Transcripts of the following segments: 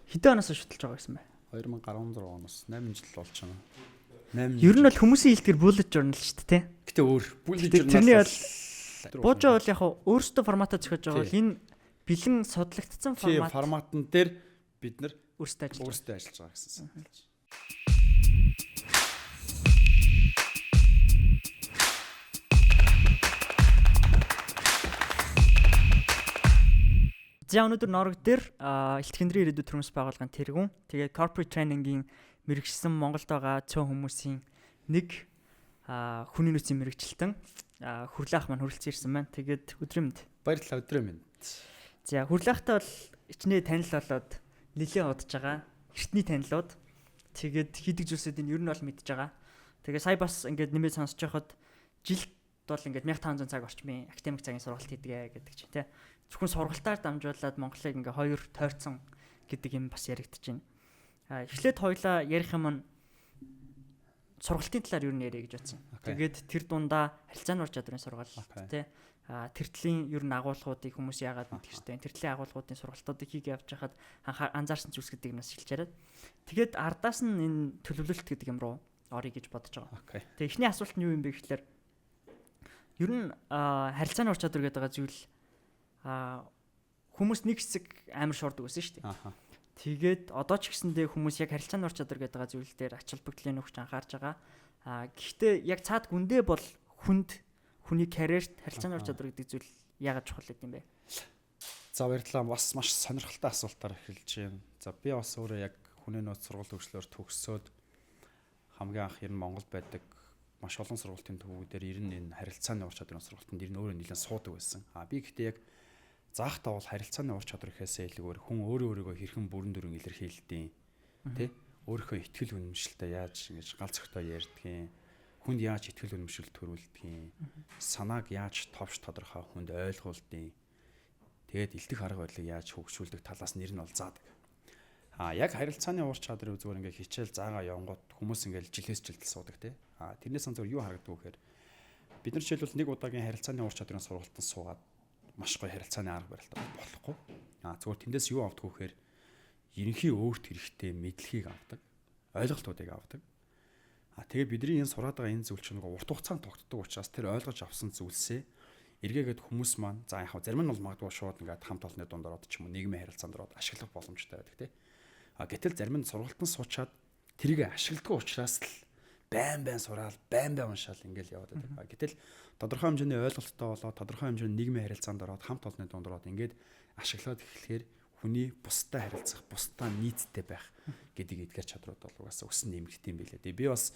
Хэдэн оноос хойш судалж байгаа гэсэн бэ? 2016 оноос 8 жил болж байна. 8 Ер нь бол хүмүүсийн хэлдгэр bullet journal шүү дээ, тэ? Гэтэ өөр bullet journal. Тэрний бол буужаа бол яг өөрсдөө форматаа зохиож байгаа бол энэ бэлэн судлагдсан формат. Форматн дээр бид нар өөрсдөө ажиллаж байгаа гэсэн санал. За өнөөдөр Норог дээр Илтгэндрийн ирээдүйд төрөмс байгууллагын тэргүүн тэгээд corporate training-ийн мэрэгжсэн Монголд байгаа цөөн хүмүүсийн нэг хүний нөөцийн мэрэгчлэлтэн Хүрлээх маань хүрэлцэн ирсэн байна. Тэгээд өдрийн мэнд. Баярлалаа, өдрийн мэнд. За Хүрлээхтэй бол ичнээ танил болоод нэлээд удаж байгаа. Эртний танилуд. Тэгээд хийдэг зүйлсүүдийг ер нь бол мэдж байгаа. Тэгээд сая бас ингээд нэмээд сонсож байхад жилд бол ингээд 1500 цаг орчмын академик цагийн сургалт хийдэг гэдэг чинь тий. Зөвхөн сургалтаар дамжуулаад Монголыг ингээ хоёр тойрцсон гэдэг юм бас яригдчихэв. А эхлээд хоёлаа ярих юм нь сургалтын талаар юу нэрэ гэж бодсон. Тэгээд тэр дундаа харилцааны ур чадварын сургалт тий. А тэр төрлийн ер нь агуулгуудыг хүмүүс яагаад мэдэх хэрэгтэй. Тэр төрлийн агуулгуудын сургалтуудыг хийгээ явж хахад анзаарсан зүйлс гэдэг юмнаас эхэлж яриад. Тэгээд ардаас нь энэ төлөвлөлт гэдэг юм руу орё гэж бодож байгаа. Тэгээд эхний асуулт нь юу юм бэ гэхлээр ер нь харилцааны ур чадвар гэдэг байгаа зүйл хүмүүс нэг хэсэг амар шуурдаг байсан шүү дээ. Тэгээд одоо ч гэсэндээ хүмүүс яг харилцааны ур чадвар гэдэг байгаа зүйл дээр ач холбогдлын өгч анхаарч байгаа. Гэхдээ яг цаад гүндээ бол хүнд хүний карьерт харилцааны ур чадвар гэдэг зүйл яагаад чухал гэдэм бэ? За баярлалаа. Бас маш сонирхолтой асуултаар эхэлж байна. За би бас өөрөө яг хүний нөөц сургалт төгслөөр төгсөөд хамгийн анх ер нь Монголд байдаг маш олон сургалтын төвүүдээр ер нь энэ харилцааны ур чадварын сургалтанд ер нь өөрөө нэлээд суудаг байсан. Би гэхдээ яг заахтаа бол харилцааны ур чадвар гэхээсээ илүүгээр хүн өөрөө өөрийгөө хэрхэн бүрэн дүрэн илэрхийлдэг, тэ? Өөрийнхөө итгэл үнэмшилтэй яаж ингэж гал цогтой ярьдгийг, хүнд яаж итгэл үнэмшил төрүүлдгийг, санааг яаж товч тодорхой хүнд ойлгуулдгийг, тэгээд илтгэх арга барилыг яаж хөгжүүлдэг талаас нэр нь бол заадаг. Яг харилцааны ур чадварыг зүгээр ингээ хичээл заагаа явангууд хүмүүс ингээл жилээс жилд суудаг, тэ? Тэрнээс зүгээр юу харагддаг вэ гэхээр бид нар жишээлбэл нэг удаагийн харилцааны ур чадварын сургалтанд суугаад маш гоё харилцааны арга барилтай болохгүй. Зүгээр тэндээс юу авдаг вэ гэхээр ерөнхий өөрт хэрэгтэй мэдлэгийг авдаг, ойлголтуудыг авдаг. Тэгээ бидний энэ сураад байгаа энэ зүйл чинь нөгөө урт хугацаанд тогтдог учраас тэр ойлгож авсан зүйлсээ эргээгээд хүмүүс маань за яг зарим нь бол магадгүй шууд ингээд хамт олонны дунд ороод ч юм уу нийгмийн харилцаанд ороод ашиглах боломжтой байдаг, тий. Гэтэл зарим нь сургалтанд суучаад тэрийг ашигладаг учраас л байн байн сураал, байн байн уншаал ингээл яваад байдаг. Гэтэл тодорхой хэмжээний ойлголттой болоод тодорхой хэмжээний нийгмийн харилцаанд ороод хамт олонны дунд ороод ингээд ашиглаад эхлэхээр хүний бусдад харилцах, бусдад нийцтэй байх гэдэг эдгээр чадрууд бол угаасаа өсөн нэмэгдэх юм билээ. Би бас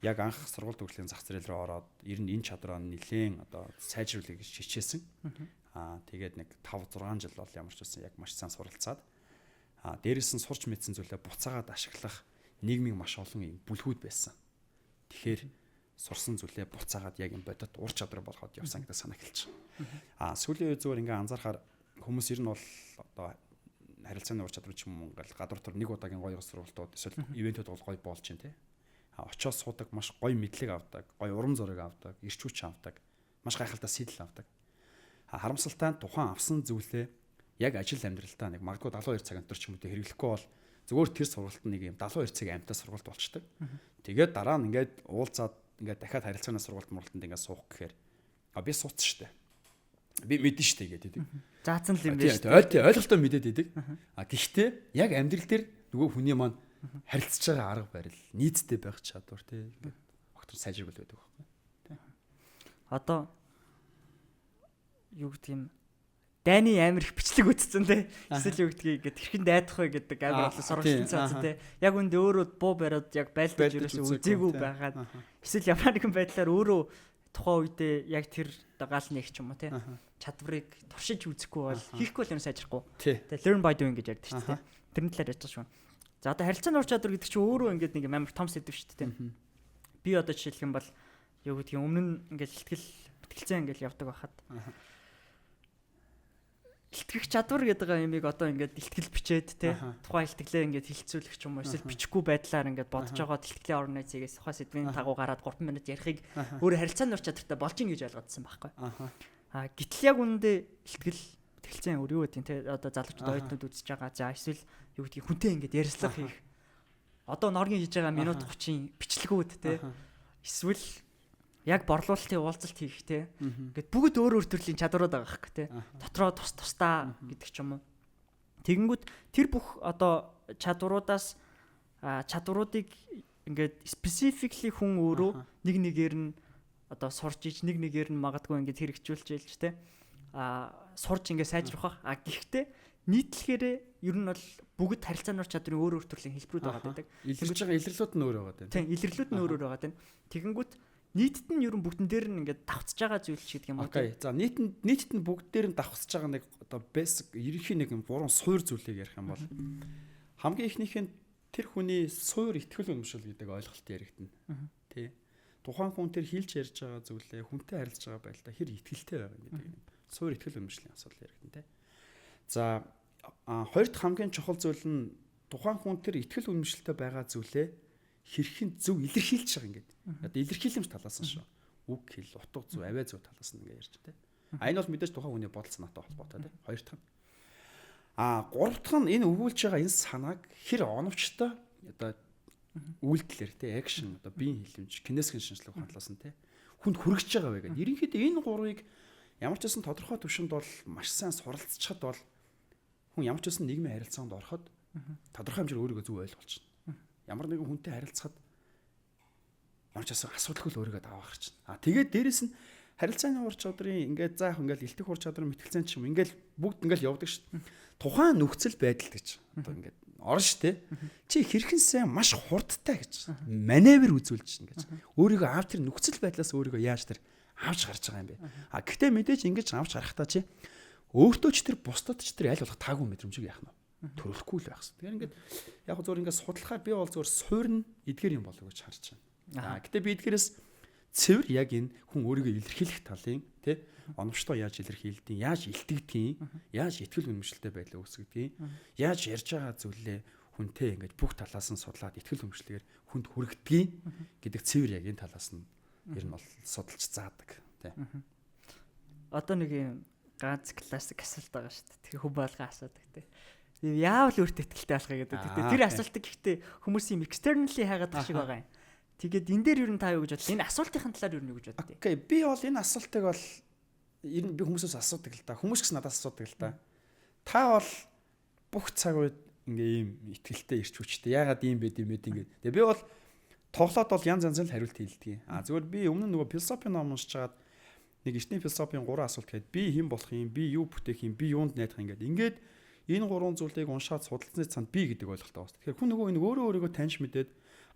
яг анх сургууль төгслийн зах зээл рүү ороод ер нь энэ чадраа нэлээд одоо сайжруулъя гэж хичээсэн. Тэгээд нэг 5 6 жил бол ямар ч байсан яг маш сайн суралцаад дээрээс нь сурч мэдсэн зүйлээ буцаагаад ашиглах нийгмийн маш олон юм бүлгүүд байсан. Тэгэхээр сурсан зүйлээ буцаагаад яг юм бодит ур чадвар болгоод явсан гэдэг санаа хэлж байгаа. Сүүлийн үе зүгээр ингээ анзаархаар хүмүүс ер нь бол одоо харилцааны ур чадвар ч юм уу ингээл гадуур төр нэг удаагийн гоё сургалтууд эсвэл ивентүүд бол гоё болж чинь тий. Очоод суудаг маш гоё мэдлэг авдаг, гоё урам зориг авдаг, эрч хүч авдаг, маш гайхалтай сэтэл авдаг. Харамсалтай нь тухайн авсан зүйлээ яг ажил амьдралдаа нэг магадгүй 72 цаг өнтер ч юм уу хэрэглэхгүй бол зүгээр тэр сургалт нэг юм 72 цаг амьтаа сургалт болчдөг. Тэгээд дараа нь ингээд уулзаад ингээд дахиад харилцааны сургалт муралтанд ингээд суух гэхээр би сууц штэ. Би мэдэн штэ гэдэг. Заацсан л юм байна штэ. Ойлголтоо мэдээд идэг. Гэхдээ яг амьдрал дээр нөгөө хүний маань харилцаж байгаа арга барил, нийцтэй байх чадвар тий ингээд огтор сайжиргал байдаг байхгүй. Одоо юу гэдэг юм дайны амар их бичлэг үзсэн те. Эсвэл юу гэдгийг ингээд хэрхэн дайдах вэ гэдэг амар олон сургалтын цаасан те. Яг үндэ өөрөө буу бариад яг байлдаж ерөөсөө үзээгүй байгаад эсвэл ямар нэгэн байдлаар өөрөө тухайн үедээ яг тэр гал нэг ч юм уу те. Чадварыг туршиж үзэхгүй бол хийхгүй бол юм сайжрахгүй. Тэгээ learn by doing гэж ярьдаг шүү дээ. Тэрний талаар ярьж байгаа шүү. За одоо харилцааны ур чадвар гэдэг чинь өөрөө ингээд нэг амар том сэдв шүү дээ. Би одоо жишээлх юм бол юу гэдгийг өмнө нь ингээд ихтгэл бэтгэлцээ ингээд явдаг байхад илтгэх чадвар гэдэг юмыг одоо ингээд илтгэл бичээд те тухайн илтгэлээ ингээд хилцүүлэх ч юм уу эсвэл бичихгүй байдлаар ингээд бодож байгаа илтгэлийн орон нөөцгээс тухайн сэдвийн дагуу гараад 3 минут ярихыг өөр харилцааны ур чадвартай болж ийн гэж ойлгодсон байхгүй. Гэтэл яг үнэндээ илтгэл Мэтгэлцэн өөр юу гэдэг те одоо залуучууд оюутнууд үзэж байгаа. За эсвэл юу гэдгийг хүнтэй ингээд ярилцлага хийх. Одоо норгийн хийж байгаа минут 30-ын бичлэгүүд те. Эсвэл яг борлуулалтын уулзалт хийх те. Ингээд бүгд өөр өөр төрлийн чадварууд байгаа хэрэг те. Дотроо тус тусдаа гэдэг ч юм уу. Тэгэнгүүт тэр бүх одоо чадваруудаас чадваруудыг ингээд specifically хүн өөрөө нэг нэгээр нь одоо сурж иж, нэг нэгээр нь магадгүй ингээд хэрэгжүүлж ялж те, сурж ингээд сайжрах. А гэхдээ нийтлэхээрээ ер нь бол бүгд харилцааны ур чадварын өөр өөр төрлийн хэлбэрүүд байгаа гэдэг. Илэрч байгаа илэрлүүд нь өөр байгаа тийм. Тийм, илэрлүүд нь өөр өөр байгаа тийм. Тэгэнгүүт нийтэд нь ер нь бүгдэн дээр нь ингээд давхцаж байгаа зүйл ч гэдэг юм уу. Okay. За, нийтэд нь бүгд дээр нь давхцаж байгаа нэг одоо basic ерөнхий нэг гурван суур зүйлийг ярих юм бол хамгийн эхнийх нь тэр хүний суур итгэл үнэмшил гэдэг ойлголт яригдана. Тэ. Тухайн хүн тэр хэлж ярьж байгаа зүйлээ, хүнтэй харилцаж байгаа байдлаа хэр итгэлтэй байгаа гэдэг юм. Суур итгэл үнэмшлийн асуудал яригдана тэ. За, хоёр дахь хамгийн чухал зүйл нь тухайн хүн тэр итгэл үнэмшилтэй байгаа зүйлээ хэрхэн зөв илэрхийлж байгаа ингээд. Одоо илэрхийлэмж талаас нь шүү. Үг хэл, утга зүй, авиа зүй талаас нь ингээд ярьж тэ. А энэ бол мэдээж тухайн хүний бодол санаатай холбоотой тэ. Хоёр дахь нь. Гурав дахь нь энэ өгүүлж байгаа энэ санааг хэр оновчтой одоо үйлдэлээр тэ, action, одоо биеийн хэлэмж, кинесикийн шинжилгээ ухаан талаас нь тэ, хүнд хүргэж байгаа вэ гэдэг. Ерөнхийдөө энэ гурвыг ямар ч байсан тодорхой түвшинд бол маш сайн суралцчихад бол хүн ямар ч байсан нийгмийн харилцаанд ороход тодорхой хэмжээр өөрийгөө зөв ойлгуулчихна. Ямар нэгэн хүнтэй харилцахад ямар ч байсан асуудалгүй л өөрийгөө даваа гарчна. А тэгээд дээрэс нь харилцааны ур чадрын ингээд заах ингээд илтгэх ур чадрын мэтгэлцэн ч юм ингээд бүгд ингээд явдаг шүү дээ. Тухайн нөхцөл байдал гэж одоо ингээд орно шүү дээ. Чи хэрхэн сайн маш хурдтай гэж маневр үзүүлж чинь гэж. Өөрийгөө аав тэр нөхцөл байдлаас өөрийгөө яаж тэр авч гарч байгаа юм бэ? А гэхдээ мэдээж ингэж авч гарахдаа чи өөртөө ч тэр бусдад ч тэр аль болох таагүй мэдрэмжийг яах нь төрөлөхгүй л байх хэрэгтэй. Тэгэхээр ингээд яг зөв ингээд судлахаар би бол зөвөр суурна эдгээр юм болов гэж харж байна. А гэтээ би эдгээрээс цэвэр яг энэ хүн өөрийгөө илэрхийлэх талын тий, оновчтой яаж илэрхийлдэг, яаж илтгэдэг, яаж итгэл үнэмшилтэй байдлаа үүсгэдэг, яаж ярьж байгаа зүйлээ хүнтэй ингээд бүх талаас нь судлаад итгэл үнэмшлэгээр хүнд хүргэдэг гэдэг цэвэр яг энэ талаас нь ер нь бол судалж заадаг тий. Одоо нэг юм ганц классик асуулт байгаа шүү дээ. Тэр хүн болгон асуудаг тий. Яавал өөртөө итгэлтэй болох гэдэг. Гэтэ тэр асуултыг гэхдээ хүмүүс юм externally хайгаад шиг байгаа юм. Тэгээд энэ дээр ер нь та юу гэж бодлоо? Энэ асуултын талаар ер нь юу гэж боддیں۔ Okay, би бол энэ асуултыг бол ер нь би хүмүүсээс асуудаг л да. Хүмүүс ч гэсэн надаас асуудаг л да. Та бол бүх цаг үед ингээ ийм итгэлтэй, ирч хүчтэй. Яагаад ийм байд юм бэ ингээд. Тэгээ би бол тоглоод бол янз янзын л хариулт хэлдэг. А зүгээр би өмнө нь нөгөө философийн ном уншиж хагаад нэг эртний философийн гурван асуулт гээд би хэн болох юм, би юу бүтээх юм, би юунд найдах юм гээд ингээд энэ гурван зүйлийг уншаад судалсны цаанд би гэдэг ойлголттой байна. Тэгэхээр хүн нөгөө энэ өөрөө өөрийгөө таньж мэдээд,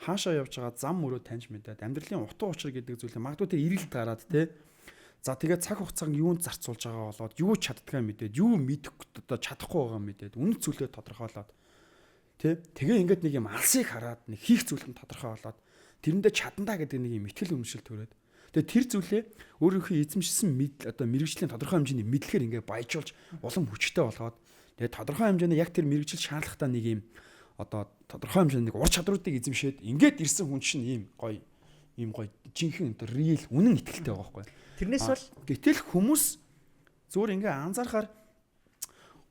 хаашаа явж байгаа зам мөрөө таньж мэдээд, амьдралын утга учир гэдэг зүйлийг магадгүй тэр эргэлт гараад те. За, тэгээд цаг хугацааг юунд зарцуулж байгаа болоод юу чаддгаа мэдээд, юу мэдэх одоо чадахгүй байгаа мэдээд, үнэт зүйлээ тодорхойлоод тий. Тэгээ ингээд нэг юм алсыг хараад нэг хийх зүйл нь тодорхой болоод тэрэндээ чадандаа гэдэг нэг юм итгэл үнэмшил төрөөд, тэгээ тэр зүйлээ өөрийнхөө эзэмшсэн мэдл одоо мэргэжлийн тодорхой хэмжээний мэдлэгээр ингээд баяжуулж улам хүчтэй болгоод, тэгээ тодорхой хэмжээний яг тэр мэргэжил шаардлагатай нэг юм одоо тодорхой хэмжээний нэг ур чадруудыг эзэмшээд ингээд ирсэн хүн чинь ийм гоё жинхэнэ одоо real үнэн итгэлтэй байгаа байхгүй. Тэрнээс бол гэтэл хүмүүс зүгээр ингээ анзаархаар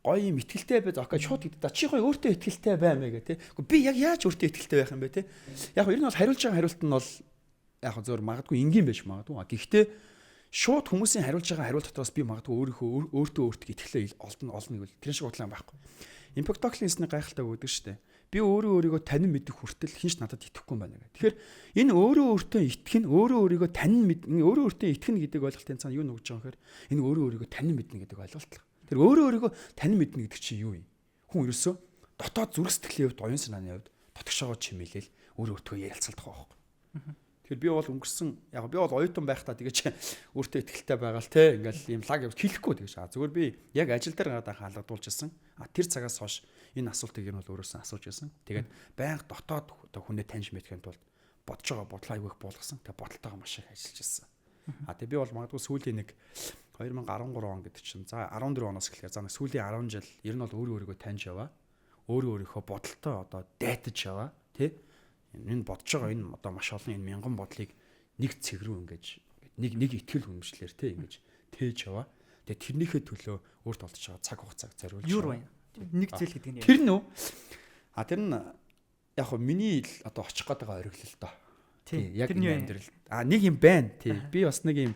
гоё юм итгэлтэй бай. Okay, шууд гэдэг. Чи гоё өөртөө итгэлтэй бай мэ гэх тээ. Гэхдээ би яг яаж өөртөө итгэлтэй байх юм бэ те? Яг ер нь бол хариулж байгаа хариулт нь бол яг зөвөр магадгүй энгийн байж магадгүй. Гэхдээ шууд хүмүүсийн хариулж байгаа хариулт дотроос би магадгүй өөрийнхөө өөртөө өөртөө итгэлээ олдно олно гэвэл тэр шиг бодлоо байхгүй. Эмпедоклийн эсний гайхалтай өгдөг шүү дээ. Би өөрөө өөрийгөө танин мэдэх хүртэл хэн ч надад итгэхгүй юм байна гэх. Тэгэхээр энэ өөрөө өөртөө итгэх нь өөрөө өөрийгөө танин мэд өөрөө өөртөө итгэх нь гэдэг ойлголтын цаана юу нүгж байгаа юм гэхээр энэ өөрөө өөрийгөө танин мэднэ гэдэг ойлголт. Тэр өөрөө өөрийгөө танин мэднэ гэдэг чинь юу юм? Хүн ерөөсөө дотоод зүрх сэтгэлийн хувьд, оюун санааны хувьд дотгошоогоо чимээлэл өөрөө өөртөө ярилцалдах байхгүй. Тэгэхээр би бол өнгөрсөн яг би бол оюутан байхдаа тэгэж өөртөө итгэлтэй байгаа л те ингээл ийм лаг хэлэхгүй тэгэж. А зүгээр би яг ажил дээр гараад халгадуулж ирсэн. А тэр цагаас хойш энэ асуултыг нь бол өөрөөсөө асууж ирсэн. Тэгээд байнга дотоод одоо хүнээ таньж мэдхийн тулд бодож байгаа бодлоо аягүй их буулгасан. Тэгээд бодолтойгоо маш их ажиллаж ирсэн. А тэгээд би бол магадгүй сүүлийн нэг 2013 он гэдэг чинь за 14 оноос эхлэхээр за нэг сүүлийн 10 жил ер нь бол өөрөө өөрийгөө таньж яваа. Өөрөө өөрийнхөө бодолтой одоо дайтаж яваа. Тэ? Энэ бодож байгаа энэ одоо маш олон энэ мянган бодлыг нэг цэг рүү ингэж нэг нэг итгэл үнэмшлэр тэ ингэж тээж яваа. Тэгээ тэрнийхээ төлөө өөрт олдож байгаа цаг хугацааг зориулж. Юу вэ? Нэг зүйл гэдэг нь тэр нь үү? А тэр нь яг хөө миний одоо очих гээд байгаа ориглол доо. Тий, яг энэ амьдрал. А нэг юм байна. Тий. Би бас нэг юм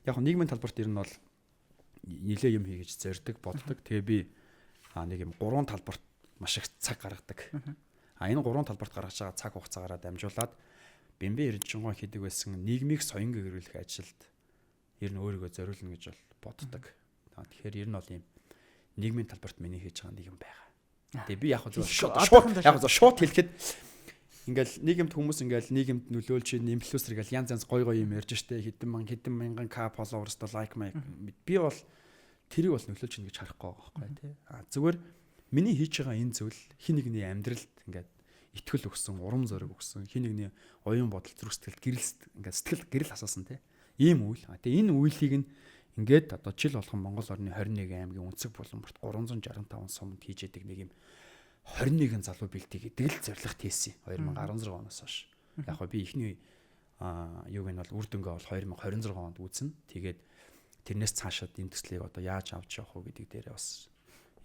яг хөө нийгмийн талбарт ер нь бол нилээ юм хийгэж зорддог, боддог. Тэгээ би нэг юм гурван талбарт маш их цаг гаргадаг. А энэ гурван талбарт гаргаж байгаа цаг хугацаагаараа дамжуулаад Бэмбэ Эрдэнэчингуй хийдэг байсан нийгмийг соён гэрүүлэх ажилд ер нь өөрийгөө зориулна гэж бол боддог. Тэгэхээр ер нь бол ийм нийгмийн талбарт миний хийж байгаа нэг юм байгаа. Тэгээ би яг зөв шууд хэлэхэд ингээл нийгэмд хүмүүс ингээл нийгэмд нөлөөлж инфлюенсер гэл янз янз гой гой юм ярьж штэ хэдэн мянга хэдэн мянган к followers-тай лайк маяг би бол тэрийг бол нөлөөлж ийн гэж харахгүй байгаа байхгүй тий. А зүгээр миний хийж байгаа энэ зүйл хин нэгний амьдралд ингээд итгэл өгсөн, урам зориг өгсөн, хин нэгний оюун бодол, зүрх сэтгэл, гэрэл ингээд сэтгэл гэрэл асаасан тий. Ийм үйл. А тэгээ энэ үйлийг нь ингээд одоо жил болгон Монгол орны 21 аймгийн өнцөг булан бүрт 365 сумд хийж яадаг нэг юм 21 залуу бэлтий гэдэг л зорилго тийсэн 2016 оноос хойш. Яг хөө би эхний юуг нь бол үр дүнгээ бол 2026 онд үүснэ. Тэгээд тэрнээс цаашаад энэ төслийг одоо яаж авч явах вэ гэдэг дээрээ бас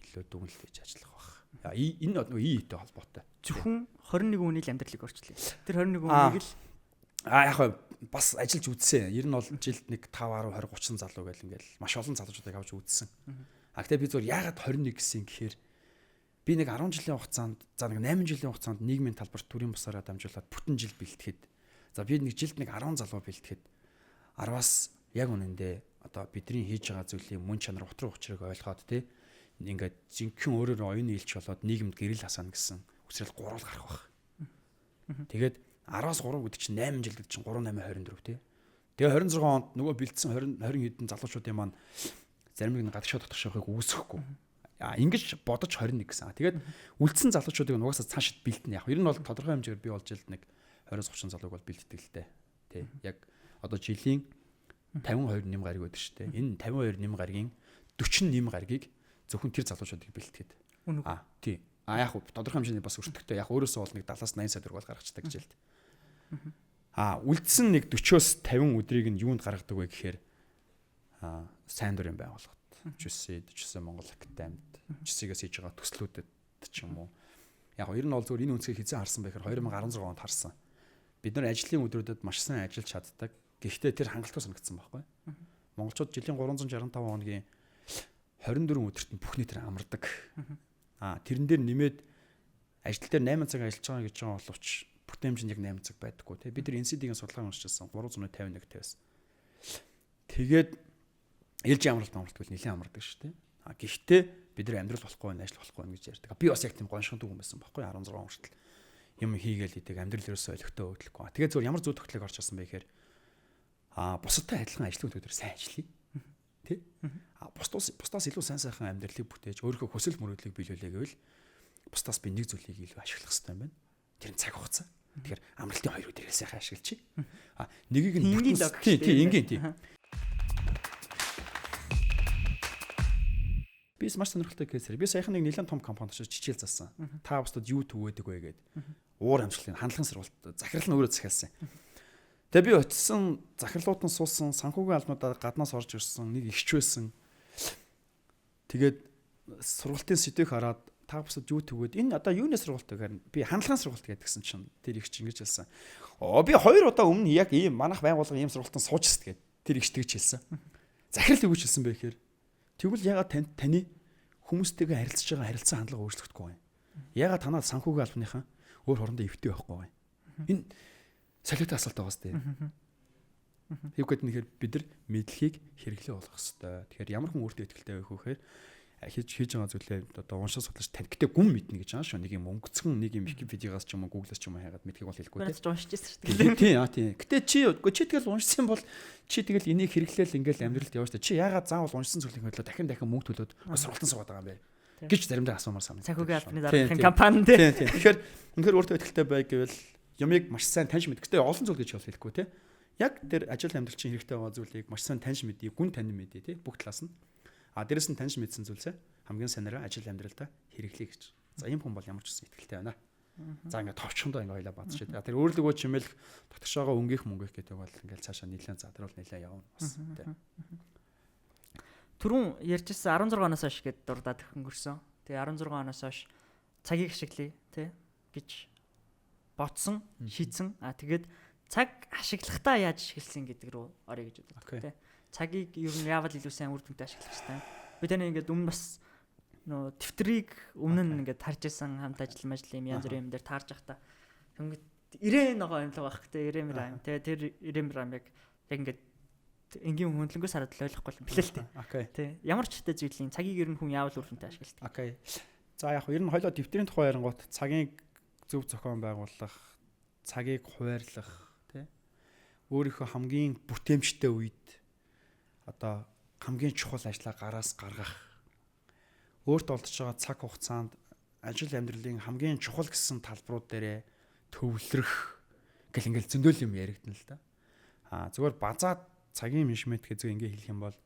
илүү дүгнэлт хийж ажиллах байх. Энэ нөгөө ИИ-тэй холбоотой. Зөвхөн 21 хүний л амьдралыг өөрчлөе. Тэр 21 хүнийг л яг бас ажиллаж үзсэн. Ер нь бол жилд нэг 5 10 20 30 залуу гэл ингээл маш олон залуучуудыг авч үзсэн. А гэтээ би зөвхөн яагаад 21 гэсэн гэхээр би нэг 10 жилийн хугацаанд за нэг 8 жилийн хугацаанд нийгмийн талбарт төрийн бусаараа дамжуулаад бүтэн жил бэлтгэхэд за би нэг жилд нэг 10 залуу бэлтгэхэд 10-аас яг үнэндээ одоо бидний хийж байгаа зүйлийн мөн чанар утга учирыг ойлгоод тий ингээд жинхэнэ өөрөөр оюуны илч болоод нийгэмд гэрэл хасаана гэсэн хүсэл 3 л гарах байх. Тэгээд 10-аас 3 гэдэг чинь 8 жил гэдэг чинь 3 8 24 тий. Тэгээ 26 онд нөгөө бэлдсэн 20 20 хэдэн залуучуудын маань зарим нэг нь гадагшаа дотгошоохыг үүсэхгүй. А ингэж бодож 21 гэсэн. Тэгээд үлдсэн залуучуудыг нугасаа цаашид бэлтэнэ яг. Ер нь бол тодорхой хэмжээгээр би бол жилд нэг 20-30 залууг бол бэлддэг л дээ. Тий. Яг одоо жилийн 52 нэм гариг байдаг шүү дээ. Энэ 52 нэм гаригийн 40 нэм гаригийг зөвхөн тэр залуучуудыг бэлтгэхэд. А тий. А яг тодорхой хэмжээний бас өртөгтэй. Яг өөрөөсөө бол нэг 70-аас 80 сая төгрөг бол гаргачихдаг жилд. А үлдсэн нэг 40-оос 50 өдрийг нь юунд гаргадаг вэ гэхээр сайн дурын байгууллагад JUSI, JUSI Монгол Академид JUSI-гээс хийж байгаа төслүүдэд ч юм уу. Яг ер нь бол зөвхөн энэ өнцгийг хэзээ харсан бэ гэхээр 2016 онд харсан. Бид нар ажлын өдрүүдэд маш сайн ажиллаж чаддаг. Гэхдээ тэр хангалтгүй санагдсан байхгүй. Монголчууд жилийн 365 хоногийн 24 өдөрт нь бүхний тэр амардаг. А тэрэн дээр нэмээд ажил дээр 8 цаг ажиллаж байгаа гэж байгаа боловч бүтэн хэмжээнд яг 8 цаг байдаггүй тий. Бид нар NCD-ийн судалгаа уншижсэн 351 тавьсан. Тэгээд ээлжийн амралт амралтгүй нэлээд амардаг шүү дээ. А гэхдээ бид нар амьдрал болохгүй байна, ажил болохгүй байна гэж ярьдаг. Би бас яг тийм гоншгондог хүн байсан байхгүй 16 он хүртэл юм хийгээл идэг амьдрал ерөөсөө олигтой хөдлөхгүй. Тэгээд зөвхөн ямар зүй тогтлыг орж ирсэн бэ гэхээр бусадтай адилхан ажлын өдөр сайн ажиллая. Тэ? А бусдаас илүү сайн сайхан амьдралыг бүтээж өөрийнхөө хүсэл мөрөөдлийг биелүүлээ гэвэл бусдаас би нэг зүйлийг илүү ашиглах хэрэгтэй юм байна. Тэр нь цаг хугацаа. Тэгэхээр амралтын 2 өдрийг сайхан ашиглачих. А нэгийг нь бүтэн тий тий энгийн тий. Би маш сонирхолтой кейс. Би саяхан нэг нэлээд том компанид очиж хичээл заасан. Та бусдад юу түгээдэг вэ гээд уур амьсгалын хандлагын сургалт захирал нь өөрөө захиалсан. Тэгээ би очисон захирлууд нь суусан санхүүгийн албануудаа гаднаас орж ирсэн нэг ихч байсан. Тэгээд сургалтын сэдвийг хараад та бусдад юу түгээд энэ одоо юуны сургалт вэ гэхээр би хандлагын сургалт гэдгсэн чинь тэр ихч ингэж хэлсэн. Оо би 2 удаа өмнө яг ийм манайх байгууллага ийм сургалтанд сууж ирсэн гээд тэр ихч тэгж хэлсэн. Захирал юу гэж хэлсэн бэ гэхээр тэгвэл ягаад таны хүмүүстэйгээ харилцаж байгаа харилцан хандлага өөрчлөгдөхгүй юм. Ягаад танаад санхүүгийн албаныхан өөр хоорондоо эвтэй байхгүй юм. Энэ солиотой асуулт байгаа сте. Юу гэдэг нэхэр бид нар мэдлэгийг хэрэглээ болгох хэрэгтэй. Тэгэхээр ямар хүн өөртөө ихтэй байх вэ гэхээр хийж байгаа зүйлээ одоо уншиж судлаж тань. Гэтэ гүн мэднэ гэж байгаа шүү. Нэг юм өнгөцгөн нэг юм Википедиагаас ч юм уу Google-аас ч юм уу хайгаад мэдхийг бол хэлэхгүй тийм. Уншиж ирсэн шүү дээ. Тийм аа тийм. Гэтэ чи тэгэл уншсан бол чи тэгэл энийг хэрэглээл ингээл амьдралд явж та. Чи яагаад заавал уншсан зүйлийн хөдлөө дахин дахин мөнгө төлөөд сургалтанд суугаад байгаа юм бэ гэж заримдаа асуумар санагдав. Санхүүгийн албаны даргын компани тийм. Тэгэхээр үнэхээр өөртөө ихтэй бай гэвэл юмыг маш сайн таньж мэдэх. Гэтэ олон зүйл гэж бол хэлэхгүй тийм. Яг тэр ажил амьдрал чинь хэрэгтэй байгаа зүйлийг маш сайн таньж мэдээ, гүн танин мэдээ тийм бүх талаас нь. А дээрэс нь таньж мэдсэн зүйлсээ хамгийн сайнараа ажил амьдралдаа хэрэглэе гэж. За ийм хүн бол ямар ч үсэн итгэлтэй байна. За ингээд товчхондоо ингээд хоёлаа бадчих. Тэр өөрлөгөө чимээлэх дотгошоогоо өнгөх мөнгөх гэдэг бол ингээд цаашаа нэлээд задрал нэлээд явна бас тийм. Түрүүн ярьжсэн 16 оноос хойш гээд дурдаад өнгөрсөн. Тэгээ 16 оноос хойш цагийг ашиглая тий гэж бодсон, шийдсэн. А тэгээд цаг ашиглахдаа яаж ашигласан гэдэг рүү орё гэж боддог тий. Цагийг ер нь яавал илүү сайн үр дүнтэй ашиглах хэрэгтэй. Би таны ингээд өмнө бас нөө дэвтрийг өмнө нь ингээд харж исэн, хамт ажил мажил юм янз бүрийн юм дээр таарж явахдаа ингээд Ирээ ногоо юм л байх те, Ирэм рам те, тэр Ирэм рамыг яг ингээд энгийн хөндлөнгөөс хараад л ойлгохгүй юм билээ л те. Тэ ямар ч ихтэй зүйлийн цагийг ер нь хүн яавал үр дүнтэй ашигладаг. Окей. За яг ер нь хоёлоо дэвтрийн тухай ярингуут цагийн зөв зохион байгуулах, цагийг хуваарлах тий. Өөрийнхөө хамгийн бүтээмжтэй үед одоо хамгийн чухал ажлаа гараас гаргах. Өөрт олдож байгаа цаг хугацаанд ажил амьдралын хамгийн чухал гэсэн талбарууд дээрээ төвлөрөх гэл ингээл зөндөл юм яригдана л да. А зүгээр базаад цагийн менежмент гэж зөв ингээ хэлэх юм бол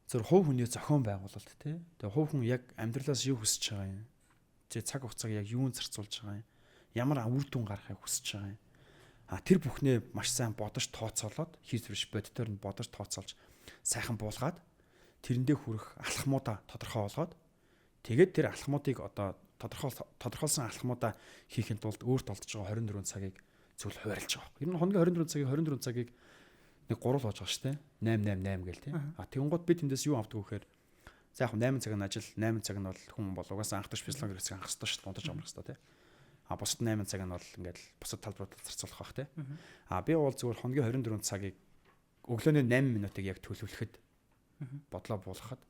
зөв хувь хүний зохион байгуулалт тий. Тэгээ хувь хүн яг амьдралаас юу хүсэж байгаа юм? Тэгээ цаг хугацааг яг юунд зарцуулж байгаа юм? Ямар үр дүн гаргахыг хүсэж байгаа юм? А тэр бүхнээ маш сайн бодож тооцоолоод, хийх биш бодитоор нь бодож тооцоолж сайхан буулгаад, тэрэндээ хүрэх алхмуудаа тодорхой болгоод, тэгээд тэр алхмуудыг одоо тодорхойлсон алхмуудаа хийхин тулд өөрт олдож байгаа 24 цагийг зөвл хуваарлаж байгаа байхгүй. Ер нь хоногийн 24 цагийг 24 цагийг нэг 3 л болж байгаа шүү дээ. 8 8 8 гээл тий. А тэгэнгүүт би тэндээс юу авдаг вэ гэхээр за яг 8 цаг нь ажил, 8 цаг нь бол хүн бол угаасаа анхдагч физиологи хэрэгцээг анхах хэрэгтэй шүү дээ. Унтаж амрах хэрэгтэй тий. А бусад 8 цаг нь бол ингээд бусад талбаруудад зарцуулах байх тий. А би бол зүгээр хоногийн 24 цагийг өглөөний 8 минутыг яг төлөвлөхөд бодлоо буулгахад,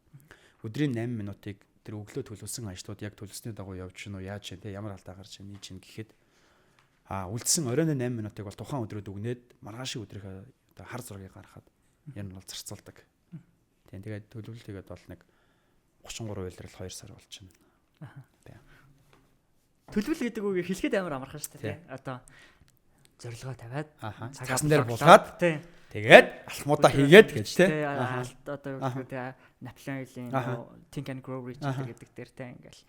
өдрийн 8 минутыг тэр өглөө төлөвлөсөн ажлууд яг төлөвлөсний дагуу явж гин үү, яаж чинь те, ямар алдаа гарч чинь, чинь гэхэд, а үлдсэн оройн 8 минутыг бол тухайн өдрөөд өгнөд маргаашийн өдрийнхөө одоо хар зургийг гаргахад ер нь бол зарцуулдаг. Тийм, тэгээд төлөвлөлт хийгээд бол нэг 33 улирал 2 сар болчихно. Тийм. Төлөвлөл гэдэг үгийг хэлэхэд амар амархан шүү дээ. Одоо зорилгоо тавиад цагаасан дээр буулгаад тэгээд алхмуудаа хийгээд гэж тий. Одоо юу гэдэг те, Наполеон Хиллийн Think and Grow Rich гэдэг дээр те, ингээл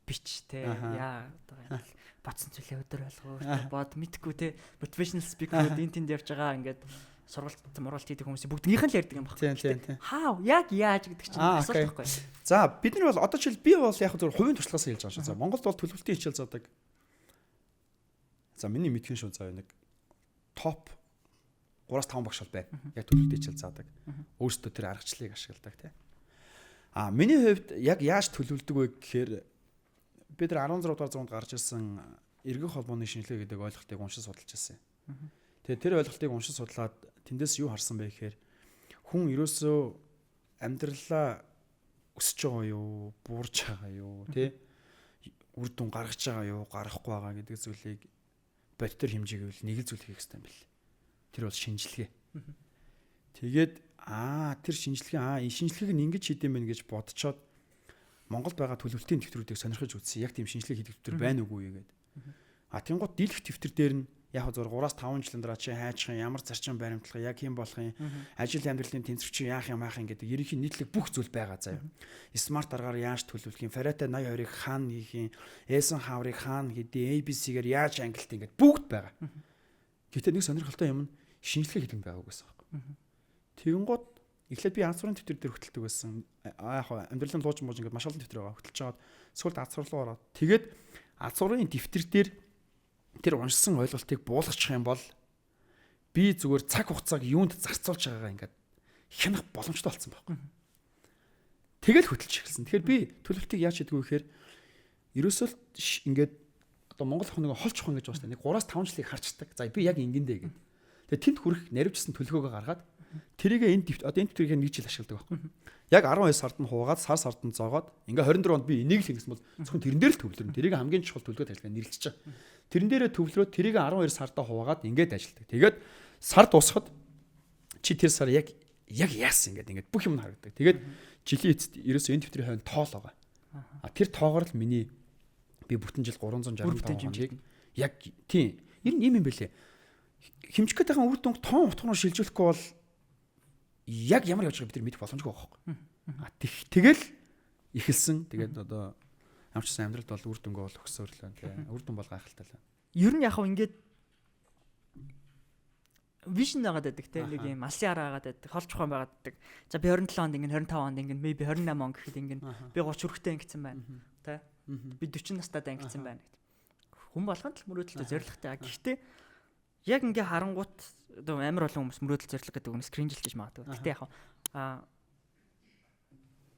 бич те, яа одоо бодсон зүйлээ өдөр болгоо бод мэдхгүй те, motivational speaker-ууд энэ тэнд явж байгаа, ингээд сургалт мургалт хийдэг хүмүүсийн бүгднийх нь л ярьдаг юм байна. Хаа яг яаж гэдэг чинь асуулт байхгүй. За бид нар бол одоо жишээл би бол яг зөв хувийн туршлагаас хэлж байгаа шүү. За Монголд бол төлөвлөлтийн хичээл заадаг. За миний мэдхэн шүү заа, нэг топ 3-5 багш бол байна. Яг төлөвлөлтийн хичээл заадаг. Өөрсдөө тэр аргачлалыг ашигладаг тий. А миний хувьд яг яаж төлөвлөдөг вэ гэхээр бид нар 16 дугаар зуунд гарч ирсэн эргэх холбооны шинжилгээ гэдэг ойлголтыг уншиж судалж ирсэн. Тэгээ тэр ойлголтыг уншиж судлаад тэндээс юу харсан бэ гэхээр хүн ерөөсөө амьдралаа өсөж байгаа юу, буурж байгаа юу, тий, үр дүн гаргаж байгаа юу, гаргахгүй байгаа гэдэг зүйлийг бодитоор хэмжээгээвэл нэг л зүйл хийх хэрэгтэй юм бэл. Тэр бол шинжилгээ. Тэгээд тэр шинжилгээ энэ шинжилгээг нь ингэж хийдэм байх гэж бодцоод Монголд байгаа төлөвлөлтийн дэвтрүүдийг сонирхож үзсэн. Яг тийм шинжилгээ хийдэг дэвтэр байна уугүй юу гэдэг. А тэнгууд дийлэх дэвтэр дээр нь яг зөв 3-5 жилийн дараа чи хайчих юм, ямар зарчим баримтлах, яг хэм болох юм, ажил амьдралын тэнцвэр чи яах юм аах юм гэдэг ерөнхий нийтлэг бүх зүйл байгаа заяа. Смарт аргаар яаж төлөвлөх юм, Pareto 80 20-ыг хаана хийх юм, Eisenhower-ыг хаана хийдیں, ABC-гээр яаж ангилт ингээд бүгд байгаа. Гэтэ нэг сонирхолтой юм нь шинжилгээ хийдэг байгааг гэсэн байхгүй. Тэгэнгუთ эхлээд би аз сурын дэвтэр дээр хөтэлдэг байсан. Яг амьдралын лууж мууж ингээд маш олон дэвтэр байгаа. Хөтэлж аваад сүүлд аз сур руу ороод тэгээд аз сурын дэвтэр дээр тэр уншсан ойлголтыг буулгачих юм бол би зүгээр цаг хугацааг юунд зарцуулж байгаагаа ингээд хянах боломжтой болсон байхгүй. Тэгэл хөтэлж эхэлсэн. Тэгэхээр би төлөвлөлтийг яаж хийдэг вэ гэхээр ерөөсөө ингээд одоо Монгол хүн нэг холч хон гэж байгаа шүү дээ. Нэг 3-5 жилийг харчдаг. За би яг ингэндэ гэдэг. Тэгээ тэнд хүрэх наривчсан төлөвлөгөөгөө гаргаад тэрийг энэ одоо энэ дэвтрийг нэг жил ашигладаг байхгүй. Яг 12 сард нь хуугаад, сар сард нь зоогоод, ингээ 24 онд би энийг л хийсэн бол зөвхөн тэрэн дээр л төвлөрнө. Тэрийг хамгийн чухал төлөвлөгөө ажиллагаа нэрлэж байгаа. Тэрэн дээрээ төвлөрөөд тэрийг 12 сардаа хуваагаад ингээд ажилладаг. Тэгээд сар дуусахад чи тэр сар яг яасан ингээд бүх юм харагдаг. Тэгээд жилийн эцэст ерөөсөө энэ дэвтрийн хойно тоол байгаа. А тэр тоогоор л миний би бүтэн жил 365 хоногийг яг тийм. Ер нь юм юм бэлээ. Хэмжих гээд байгаа үр дүнг тоон утга руу шилжүүлэхгүй бол яг ямар явж байгааг бид нар мэдэх боломжгүй байхгүй. А тэгэл эхэлсэн. Тэгээд одоо амчсан амьдралд бол үр дүнгээ бол өгсөөр л байна тийм. Үр дүн бол гайхалтай л байна. Ер нь яг хав ингээд Vision байгаад байдаг те, нэг юм алсын хараа байгаад байдаг, хол чухам байгаад байдаг. За, би 27 онд ингэн, 25 онд ингэн, maybe 28 он гэхэд ингэн, би 30 хүрэхтэй ингэсэн байна те. Би 40 настайдаа ингэсэн байна гэдэг. Хүн болгонд л мөрөөдөлтэй, зорилготой. Гэхдээ яг ингээ харангуут одоо амар олон хүмүүс мөрөөдөл, зорилго гэдэг үгнээс cringe лж магадгүй. Гэхдээ яг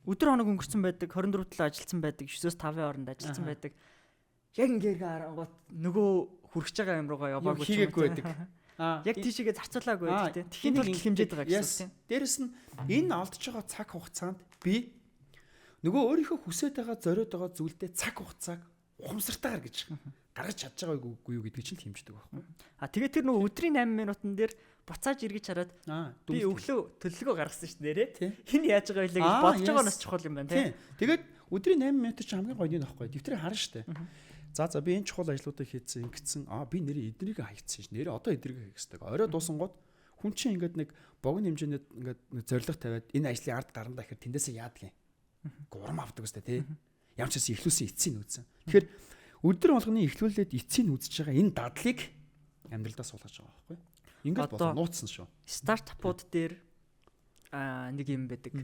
өдөр хоног өнгөрцөн байдаг, 24 7 ажилласан байдаг, 9-өөс 5-ын хооронд ажилласан байдаг. Яг ингээ харангуут нөгөө хүрэж байгаа юм руугаа яваагүй ч юм уу байдаг. Яг тийшээгээ зарцуулаагүй байдаг тийм. Тэхийн тулд хэмжээд байгаа гэсэн үг тийм. Дээрэс нь энэ олдож байгаа цаг хугацаанд би нөгөө өөрийнхөө хүсэж байгаа, зориод байгаа зүйлдээ цаг хугацааг ухамсартайгаар гэж гаргаж чадж байгаа үгүй юу гэдгийг чинь л хэмждэг байхгүй. А тэгээ тэр нөгөө өдрийн 8 минутан дээр буцааж эргэж хараад би өглөө төлөвлөгөө гаргасан шүү дээ нэрээ. Хин яаж байгаа вэ гэж бодож байгаа нь бас чухал юм байна тийм. Тэгээд өдрийн 8 минут чинь хамгийн гоё нь байхгүй. Дэвтрийг харна шүү дээ. За, би энэ чухал ажлуудыг хийцэн, ингэсэн. Аа, би нэрээ эднийг хайцсан ш. Нэрээ одоо эднийг хийх хэрэгтэй. Орой дуусангууд хүн чинь ингээд нэг богино хэмжээний ингээд нэг зорилго тавиад, энэ ажлын ард гарандаа гэхээр тэндээсээ яадаг юм. Урам авдаг үстэй тий. Ямар ч гэсэн эхлүүлсэн, эцсийг үзсэн. Тэгэхээр өдөр болгоны эхлүүлээд эцсийг үзэж байгаа энэ дадлыг амьдралдаа суулгаж байгаа байхгүй. Ингээд болоо нууцсан шүү. Стартапууд дээр нэг юм байдаг.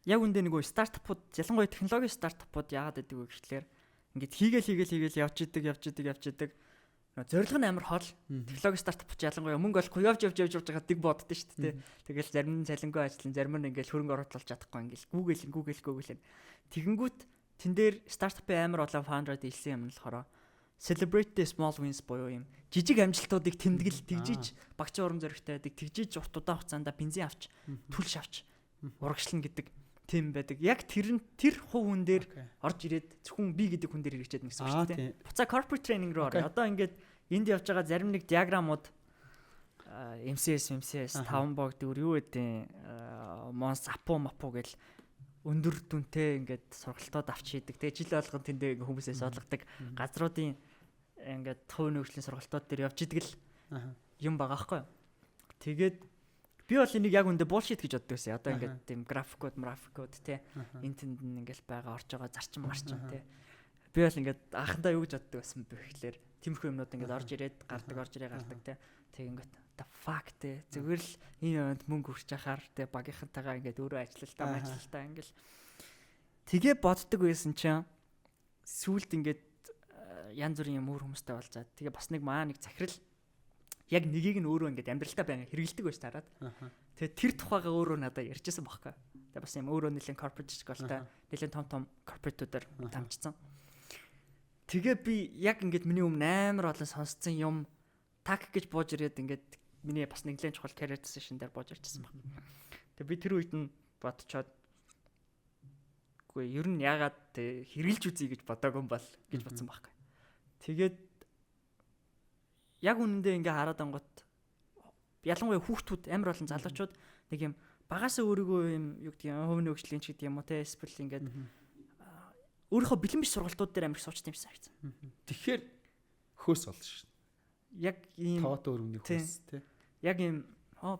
Яг үндэ нөгөө стартапууд, ялангуяа технологийн стартапууд яагаад гэдэг вэ гэхлээр ингээд хийгээл хийгээл хийгээл явж идэг, явж идэг, явж идэг. Зорилго нь амар хол. Технологи стартап ч ялангуяа мөнгө олохгүй явж явж явж явж байгаа дэг боддоо шүү дээ. Тэгэл зарим нь цалингүй ажиллан, зарим нь ингээл хөрөнгө оруулалт чадахгүй ингээл гүүгээл гүүгээл гүүгээл. Тэгэнгүүт тэн дээр стартапын амар олон founder ууд хэлсэн юм нь болохоор celebrate the small wins буюу юм жижиг амжилтуудыг тэмдэглэл, тэгжиж багцын урам зоригтой байдаг, тэгжиж урт удаан хугацаанд бензин авч, түлш авч урагшлна гэдэг тийм байдаг. Яг тэр нь тэр хувь хүн дээр орж ирээд, зөвхөн би гэдэг хүн дээр хэрэгжээд гэсэн үг шүү дээ. Буцаа corporate training руу орё. Одоо ингээд энд явж байгаа зарим нэг диаграмууд, MCS MCS 5 бог дүүр юу гэдэг, Монс Апу Мапу гэл өндөр дүнтэй ингээд сургалтууд авч хийдэг. Тэгээ жил болгон тэндээ ингээд хүмүүсээс олгодог газруудын ингээд хувь нөхцөлийн сургалтууд дээр явж идэг л юм байгаа байхгүй юу. Тэгээд би бол энийг яг үндэ bullshit гэж боддог байсан. Одоо ингээд тийм графикууд, графикууд те, энэ тэнд нь ингээд байгаа, орж байгаа зарчим марчин те. Би бол ингээд анхандаа юу гэж боддог байсан бэ гэхлээр тиймэрхүү юмнууд ингээд орж ирээд гардаг, орж ирээ гардаг те. Тэг ингээд the fuck те, зүгээр л энэ юмд мөнгө үрч ахаар те, багийнхантайгаа ингээд өөрөө ажиллалтаа ажиллалтаа ингээл тэгээ боддог байсан чинь сүүлд ингээд янз бүрийн юм өөр хүмүүстэй болцоод, тэгээ бас нэг маа нэг захирал яг нэгийг нь өөрөө ингээд амьдралтаа байнга хэрэгэлдэг байж тараад. Тэгээ тэр тухайгаа өөрөө надад ярьжсэн байхгүй. Тэгээ бас юм өөрөө нэлээд corporate school-тай, нэлээд том том corporate-уудаар дамжсан. Тэгээ би яг ингээд миний өмнө амар олон сонсцсон юм так гэж бууж ирээд, ингээд миний бас нэгэн чухал career decision дээр бууж ирчихсэн баг. Тэгээ би тэр үед нь бодцоод, үгүй, ер нь яагаад хэрэгэлж үзье гэж бодоагүй юм бол гэж бодсон байхгүй. Тэгээд яг үнэндээ ингээ хараад ангууд ялангуяа хүүхдүүд, амар олон залуучууд нэг юм багасаа өөрийгөө юм юу гэдэг юм, хувь нөхцөлийн ч гэдэг юм уу те, эсвэл ингээд өөрийнхөө бэлэн биш сургалтууд дээр амар их суучтай юм шиг санагдсан. Тэгэхээр хөөс болно шин. Яг ийм Таваатай өргөний хөөс тий. Яг ийм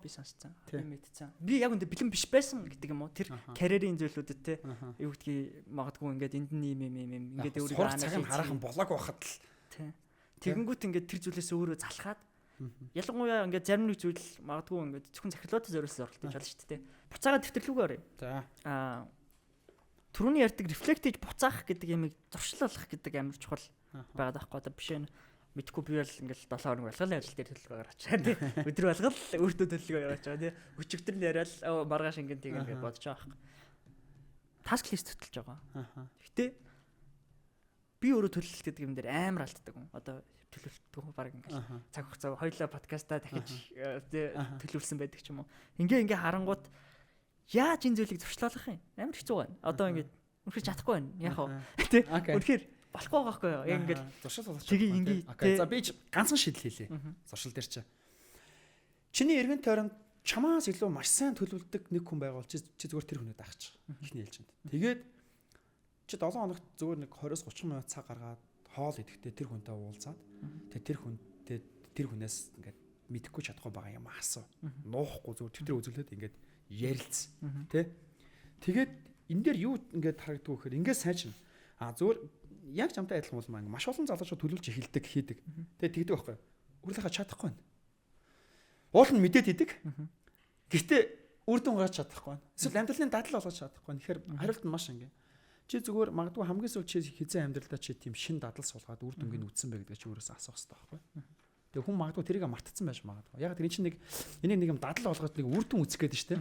би сонсцсон. Би мэдсэн. Би яг үндэ бэлэн биш байсан гэдэг юм уу? Тэр карьерийн зүйлүүдэд те, юу гэдгийг магадгүй ингээд энд нь ийм ийм ийм юм ингээд өөрийгөө анализ хараахан болоог байхад л тий. Тэгэнгүүт ингээд тэр зүйлээс өөрөө залхаад, ялангуяа ингээд зарим нэг зүйл магадгүй ингээд зөвхөн захирлуудад зориулсан сургалт гэж болно шүү дээ. Буцаагаад дэвтэрлүүгээ оръё. За. Түрүүний ярьдаг reflect хийж буцаах гэдэг юмыг зуршил болох гэдэг амар чухал байгаад байхгүй. Одоо биш ээ, мэдхгүй, би бол ингээл 7 хоног болгол ажил дээр төлөвлөгөө гаргаж байгаа тий. Өдөр болгол өөртөө төлөвлөгөө гаргаж байгаа тий. Өчигдөр нь яриад маргааш ингэн тийм ингээд бодож байгаа байхгүй. Task list хөтөлж байгаа. Гэтэ би өөрөө төлөвлөлт гэдэг юм дээр амар алддаг юм. Одоо төлөвлөлтгүй баг ингээл цаг хугацаа хоёлаа подкастаа дахиж төлөвлөсөн байдаг ч юм уу. Ингээ ингээ харангуут яаж энэ зүйлийг зуршлуулах юм? Амар хэцүү байна. Одоо ингээд үнэхээр чадахгүй байна. Яг хаа тий. Үнэхээр болохгүй байгаа байхгүй юу? Яг ингээд зуршил болгож. Тэгээ ингээ Okay. За, би ч ганцхан шийдэл хийлээ. Зуршил дээр чи. Чиний эргэн тойронд чамаас илүү маш сайн төлөвлөдөг нэг хүн байгаа бол чи зүгээр тэр хүнээ дагчих. Эхний ээлжинд. Тэгээд чи 7 хоногт зүгээр нэг 20-30 минут цаг гаргаад хоол идэхдээ тэр хүнтэй уулзаад, тэгээд тэр хүнтэй, тэр хүнээс ингээд мэдэхгүй чадахгүй байгаа юм асуу. Нуухгүй зүгээр тэр үзүүлээд ингээд ярилц. Тэ? Тэгээд энэ дээр юу ингээд харагддаг вэ гэхээр ингээд сайн чинь зүгээр яг чамтай адилхан бол маш олон залуучууд төлөвлөж эхэлдэг, хийдэг. Тэгээд тэгдэг байхгүй. Өглөөхөө чадахгүй байна. Уул нь мэдээд идэг. Гэхдээ үр дүн гаргаж чадахгүй байна. Эсвэл амьдралын дадал болгож чадахгүй. Тэгэхээр хариулт нь маш энгийн. Чи зүгээр магадгүй хамгийн сүүл чи хизээ амьдралдаа чи тийм шин дадал суулгаад үр дүнгийг үтсэн бэ гэдгийг чи өөрөөсөө асуух хэрэгтэй байхгүй. Тэгээ хүн магадгүй тэрийг мартцсан байж магадгүй. Яг тэр чинь нэг энийг нэг юм дадал болгоод нэг үр дүн үүсгэх гээд шүү дээ.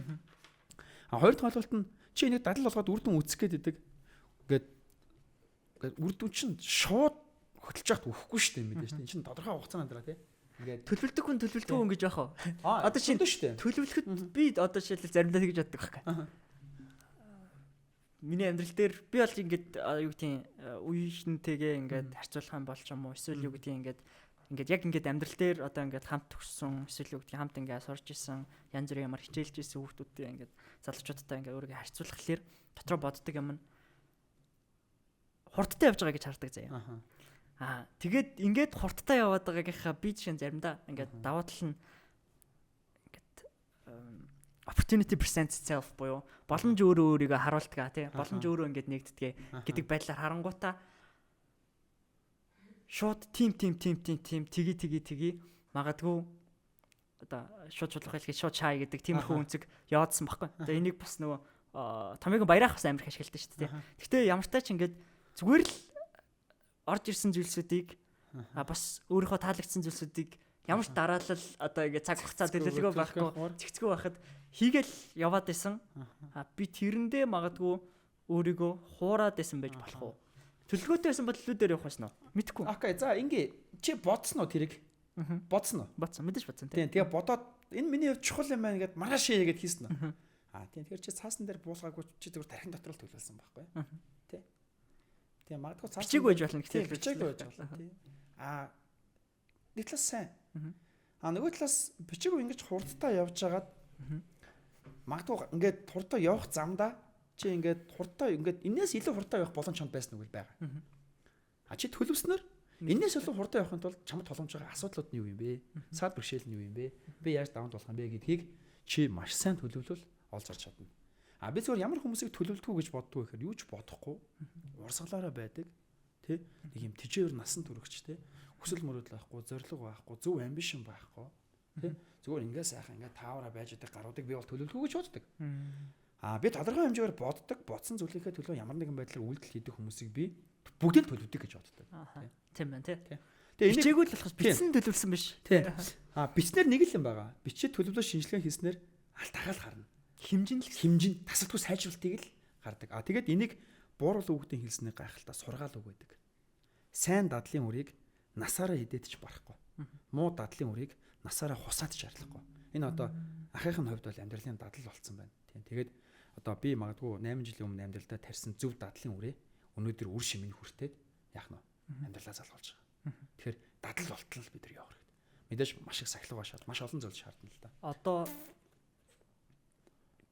А хоёр дахь ойлголт нь чи энийг дадал болгоод үр дүн үүсгэх гээд идэг. Ингээд үр дүн чинь шууд хөдөлж яхад өгөхгүй шүү дээ мэдээж. Энэ чинь тодорхой хугацаанд дараа тий. Ингээд төлөвлөдөг хүн төлөвлөдөг хүн гэж яах вэ? Одоо чинь төлөвлөхөд би одоо жишээлбэл заримдаа тэгж боддог байхгүй. Миний амьдрал дээр би бол ингээд юу гэдгийг үеийнхэнтэйгээ ингээд харьцуулах юм бол ч юм уу эсвэл юу гэдгийг ингээд ингээд яг ингээд амьдрал дээр одоо ингээд хамт төгссөн эсвэл юу гэдгийг хамт ингээд сурч исэн янз бүрийн ямар хичээлж исэн хүүхдүүдтэй ингээд залуучуудтай ингээд өөрийгөө харьцуулахлаар дотроо боддог юм нь хурдтай явж байгаа гэж хардаг заяа. Аа тэгээд ингээд хурдтай яваад байгаагийнхаа би жишээ нь заримдаа ингээд давуу тал нь ингээд opportunity presents itself буюу боломж өөрөө өөрийгөө харуулдаг тий, боломж өөрөө ингээд нэгддэг гэдэг байдлаар харангуйтаа шууд тим тим тим тим тим тгий тгий тгий магадгүй одоо шууд чулуух хэлэхэд шууд чай гэдэг тиймэрхүү үнцэг яваадсан байхгүй. Тэгээ энийг бас нөгөө томьёог баяраах бас амар их ашигладаг шүү дээ. Гэхдээ ямар ч тач ингээд зүгээр л орж ирсэн зүйлсүүдийг бас өөрийнхөө таалагдсан зүйлсүүдийг ямар ч дараалал одоо ингээд цаг хугацаа төлөвлөгөө байхгүй зэгцгүй байхад хийгээл яваад байсан. А би тэрэндээ магадгүй өөрийгөө хуураад байсан байж болох уу? Төлөвлөгөөтэй байсан бол төлөвлөлөөр явах байсан уу? Мэдгүй. Окей, за ингээ чи бодсон уу тэрийг? Бодсон уу? Бодсон, мэдээж бодсон тийм. Тэгээ бодоод энэ миний хувьд чухал юм байна гэд маргааш хийгээд хийсэн үү? Аа тийм, тэгэхээр чи цаасан дээр буулгаагүй чи зүгээр тархин дотор л төлөвлөсөн байхгүй тий. Тийм, магадгүй цаасан бичээгүй байж болно гэхдээ бичээгүй байж болно тий. Аа нэг талаас сайн. Аа нөгөө талаас бичээгүй ингэж хурдтай явж хагаад магадгүй ингээд хурдтай явах замдаа чи ингээд хурдтай ингээд энээс илүү хурдтай явах боломж чамд байсан үг л байгаа. А чи төлөвснөр энээс илүү хурдтай явахын тулд чамд тулгамж байгаа асуудлууд нь юу юм бэ? Саад бэрхшээл нь юу юм бэ? Би яаж даван туулах юм бэ гэдгийг чи маш сайн төлөвлөл олж харж чадна. А би зөвхөн ямар хүмүүсийг төлөвлөдгүү гэж боддгоо гэхээр юу ч бодохгүй урсгалаараа байдаг тий, нэг юм тэжээвэр насан туршигч тий, хүсэл мөрөөдөл байхгүй, зорилго байхгүй, зөв амбишн байхгүй тий, зүгээр ингээ сайхан ингээ таавраа байж байгаа гаруудыг би бол төлөвлөдгүү гэж боддог. А би тодорхой хэмжээгээр боддог, бодсон зүйлийнхээ төлөө ямар нэгэн байдлаар үйлдэл хийдэг хүмүүсийг би бүгдийг төлөвлөдөг гэж боддог. Тийм байна тий. Тэгээ бичээгүй л болохоос бичсэн төлөвлөсөн биш. Тий. А бичнэр нэг л юм байгаа. Бичээд төлөвлөө шинжилгээ хийснээр алт хагаал гарна. Хэмжин л хэмжин тасалдгүй сайжруулалтыг л гардаг. А тэгээд энийг бууруул хүүхдийн хэлсний гайхалтай сургаал үг байдаг. Сайн дадлын үрийг насаараа хідээд ч барахгүй. Муу дадлын үрийг насаараа хусаад ч арилахгүй. Энэ одоо ахын хувьд бол амьдралын дадал болцсон байна. Тийм. Тэгээд одоо би магадгүй 8 жилийн өмнө амьдралдаа тарьсан зөв дадлын үрээ өнөөдөр үр шимийг хүртээд яах нь амьдралаа залгуулж байгаа. Тэгэхээр дадал болтол бид нар явах хэрэгтэй. Мэдээж маш их сахилга шаард, маш олон зүйл шаардна л да. Одоо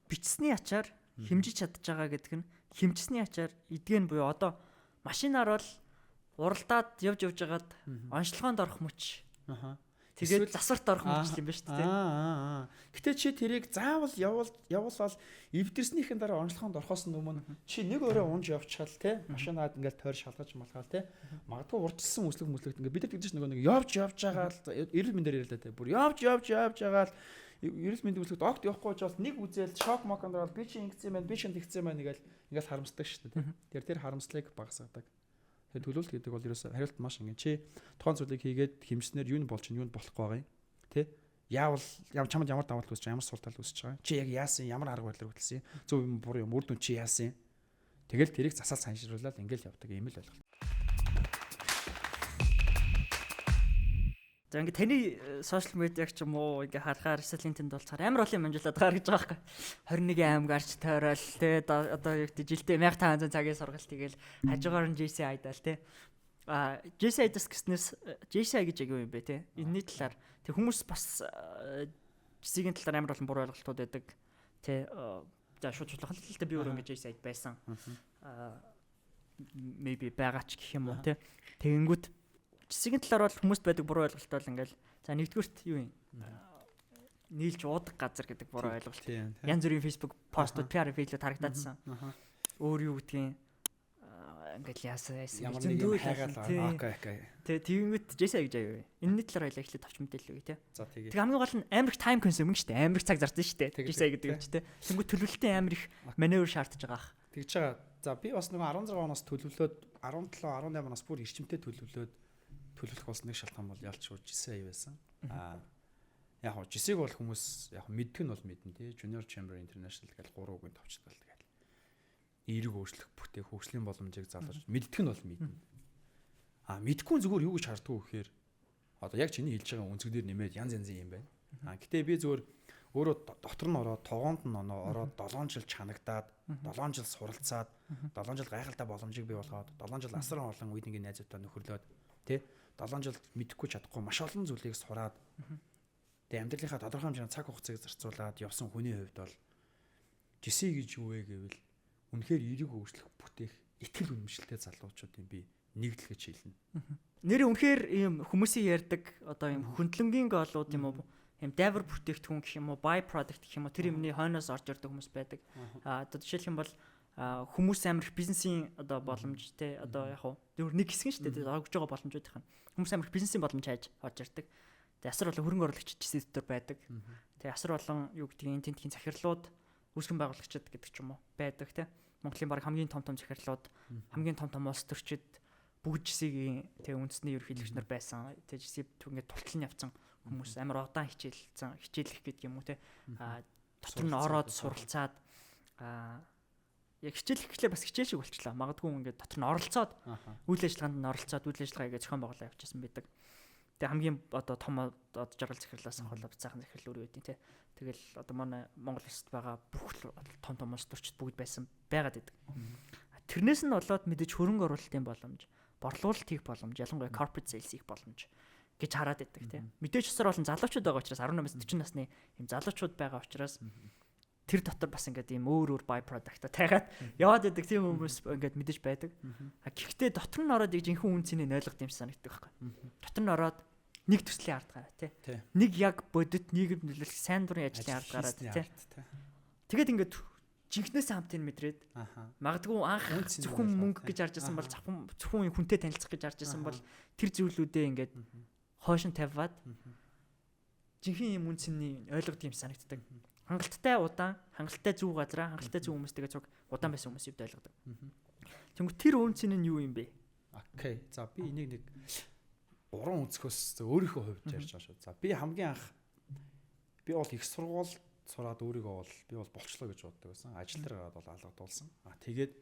бичсний ачаар хэмжиж чадж байгаа гэдэг нь хэмжсэний ачаар эдгэн буюу одоо машинаар бол уралдаад явж явж байгаад онцлогоонд орох мөч. Аха. Тэгээд засварт орох мөч юм байна шүү дээ. Гэтэ чи тэрийг заавал явуулаад эвдэрснийхэн дараа онцлогоонд орохоос өмнө чи нэг өрөө унж явчихал те, машинаад ингээл тойр шалгаж малгаал те. Магадгүй урдчилсан үслэг мүслэгт ингээд бид нар тэгдэж нөгөө нэг явж явж байгаа л эрүүл мэндээр ярьлаа те. Бүр явж явж явж байгаа л эрүүл мэндийн үзлэгт огт явахгүй ч бол нэг үзэл шок моконд ороод би чи ингэсэн юм байна, би чи тэгсэн юм байна ингээл ингээл харамсдаг шүү дээ. Тэр тэр харамслыг багасгадаг. Тэгэхээр төлөвлөлт гэдэг бол ерөөсөө хариулт маш энгийн. Чи тухайн зүйлийг хийгээд хэмжснээр юу нь болж юу нь болохгүй байгаа юм. Тэ? Яавал чамд ямар давал үүсэж байгаа, ямар сул тал үүсэж байгаа. Чи яг яасан, ямар арга барилаар хөдөлсөн, зөв юм буруу юм, үр дүн чи яасан. Тэгэл тэрийг засаал санжруулаад ингээл явдаг юм л ойлголт. За ингээ таны сошиал медиаг ч юм уу ингээ харахаар эсвэл LinkedIn-д болцохоор амар олон юм амжилаад байгаа гэж байгаа байхгүй. 21 аймаг гарч тойрол те, одоо юу гэдэг жилдээ 1500 цагийн сургалт тэгэл хажуугаар нь JCI даал те. А JCI-дас гэснээс JCI гэж яг юу юм бэ те? Энэний талаар тэг хүмүүс бас JCI-ийн талаар амар олон буруу ойлголтууд байдаг те. За шууд чулуухан л те, би өөрөө ингээ JCI-д байсан. Maybe байгаа ч гэх юм уу те. Тэгэнгүүт JCI-ийн талаар бол хүмүүст байдаг буруу ойлголт бол ингээл за нэгдүгüрт юу юм? Нийлж уудаг газар гэдэг буруу ойлголт. Янз бүрийн Facebook постууд, PR фэйлүүд харагдаадсан. Өөр юу гэдгийг ингээл яасан зөндөө хайгаал. Окей, окей. Тэ тэгэнгүүт JCI гэж аюу. Энэний талаар хоёлаа эхлээд товч мэдээлэл өгье те. За тэгээ. Тэг хамгийн гол нь амар их time consuming шүү дээ. Амар их цаг зарсан шүү дээ. JCI гэдэг юм чи те. Тэнгүүт төлөвлөлтийн амар их маневр шаардж байгаа ах. Тэгж байгаа. За би бас нөгөө 16 оноос төлөвлөөд 17 18 оноос бүр эрчимтэй төлөвлөөд төлөвлөх болсон нэг шалтгаан бол ялч JCI байсан. Аа яг хоо JCI-г бол хүмүүс яг мэддэг нь бол мэднэ тий. Junior Chamber International гэж 3 үгийн товчлол тэгэл. Эерэг өөрчлөх бүтээх хөгжлийн боломжийг залгаж мэддэг нь бол мэднэ. А мэдгүй зүгээр юу гэж харддаг вэ гэхээр одоо яг чиний хэлж байгаа өнцгдөр нэмээд янз янзын юм байна. А гэтээ би зүгээр өөрөө дотор нь ороод тогоонд нь ороод 7 жил чанагдаад 7 жил суралцаад 7 жил гайхалтай боломжийг бий болгоод 7 жил асар олон үед ингээ найзуудаа нөхөрлөөд тий 7 жил мэдэхгүй чадахгүй маш олон зүйлийг сураад тэгээ амьдралынхаа тодорхой хэмжээний цаг хугацааг зарцуулаад явсан хүний хувьд бол JCI гэж юу вэ гэвэл үнэхээр эерэг өөрчлөх бүтээх итгэл үнэмшилтэй залуучуудын би нэгдэл гэж хэлнэ. Нэр үнэхээр ийм хүмүүсийн ярьдаг одоо ийм хөндлөнгийн goal ууд юм уу, ийм дайвар бүтээгдэхүүн гэх юм уу, by product гэх юм уу, тэр юмны хойноос орж ирдэг хүмүүс байдаг. А одоо жишээлх юм бол хүмүүс амар их бизнесийн одоо боломж те, одоо яг хуу нэг хэсэг нь шүү дээ, огж байгаа боломжуудын хүмүүс амар их бизнесийн боломж хайж орж ирдэг. Тэгээ асар олон хөрөнгө оруулагч JCI дотор байдаг. Тэгээ асар олон юу гэдгийг тентхийн захирлууд, үүсгэн байгуулагчид гэдэг ч юм уу байдаг те. Монголын баг хамгийн том том захирлууд, хамгийн том том улс төрчид бүгд JCI-гийн тэгээ үндэсний ерөнхийлөгч нар байсан. Тэгээ JCI ингээд тултлан явцсан хүмүүс амар удаан хичээлсэн, хичээлэх гэдэг юм уу те. А дотор нь ороод суралцаад, а яг хичээлэх гэхлээр бас хичээл шиг болчлаа. Магадгүй ингээд дотор нь оролцоод, үйл ажиллагаанд нь оролцоод, үйл ажиллагаа хийгээ зохион байгуулаа явуулчихсан байдаг. Тэгээ хамгийн одоо том одоо жаргал захирлаас ахуулаад бяцаахан захирал өөр байдیں۔ Те. Тэгэл одоо манай Монгол улсад байгаа бүх том том улс төрчид бүгд байсан байгаад байдаг. Тэрнээс нь болоод мэдээж хөрөнгө оруулалтын боломж, борлуулалт хийх боломж, ялангуяа corporate sales хийх боломж гэж хараад байдаг тийм. Мэдээж асар олон залуучууд байгаа учраас, 18-аас 40 насны юм залуучууд байгаа учраас тэр дотор бас ингээд ийм өөр өөр by product тайгаад яваад байдаг тийм хүмүүс ингээд мэдээж байдаг. А гэхдээ дотор нь ороод яг жинхэнэ үнэ цэнийг ойлгох юм шиг санагддаг байхгүй. Дотор нь ороод нэг төслийн ард гараа тий. Нэг яг бодит нийгэм нөлөөлөх сайн дурын ажлын ард гараад тий. Тэгээд ингээд жинхнээс хамтыг мэдрээд магадгүй анх зөвхөн мөнгө гэж харж байсан бол, зөвхөн хүнтэй танилцах гэж харж байсан бол тэр зүйлүүдээ ингээд хойш нь тавиад жинхэнэ юм үнэ цэний ойлгодог юм санагддаг. Хангалттай удаан, хангалттай зөв газраа, хангалттай зөв хүмүүстэйгээ цуг удаан байсан хүмүүс юуд ойлгодог. Тэнгүү тэр үнэ цэн нь юу юм бэ? Okay. За би энийг нэг гурван өнцгөөс өөрийнхөө хувьд ярьж байгаа шүү. За би хамгийн анх би бол их сургууль сураад өөрийгөө бол би бол болчлоо гэж боддог байсан. Ажил дээр гараад бол алгадуулсан. А тэгээд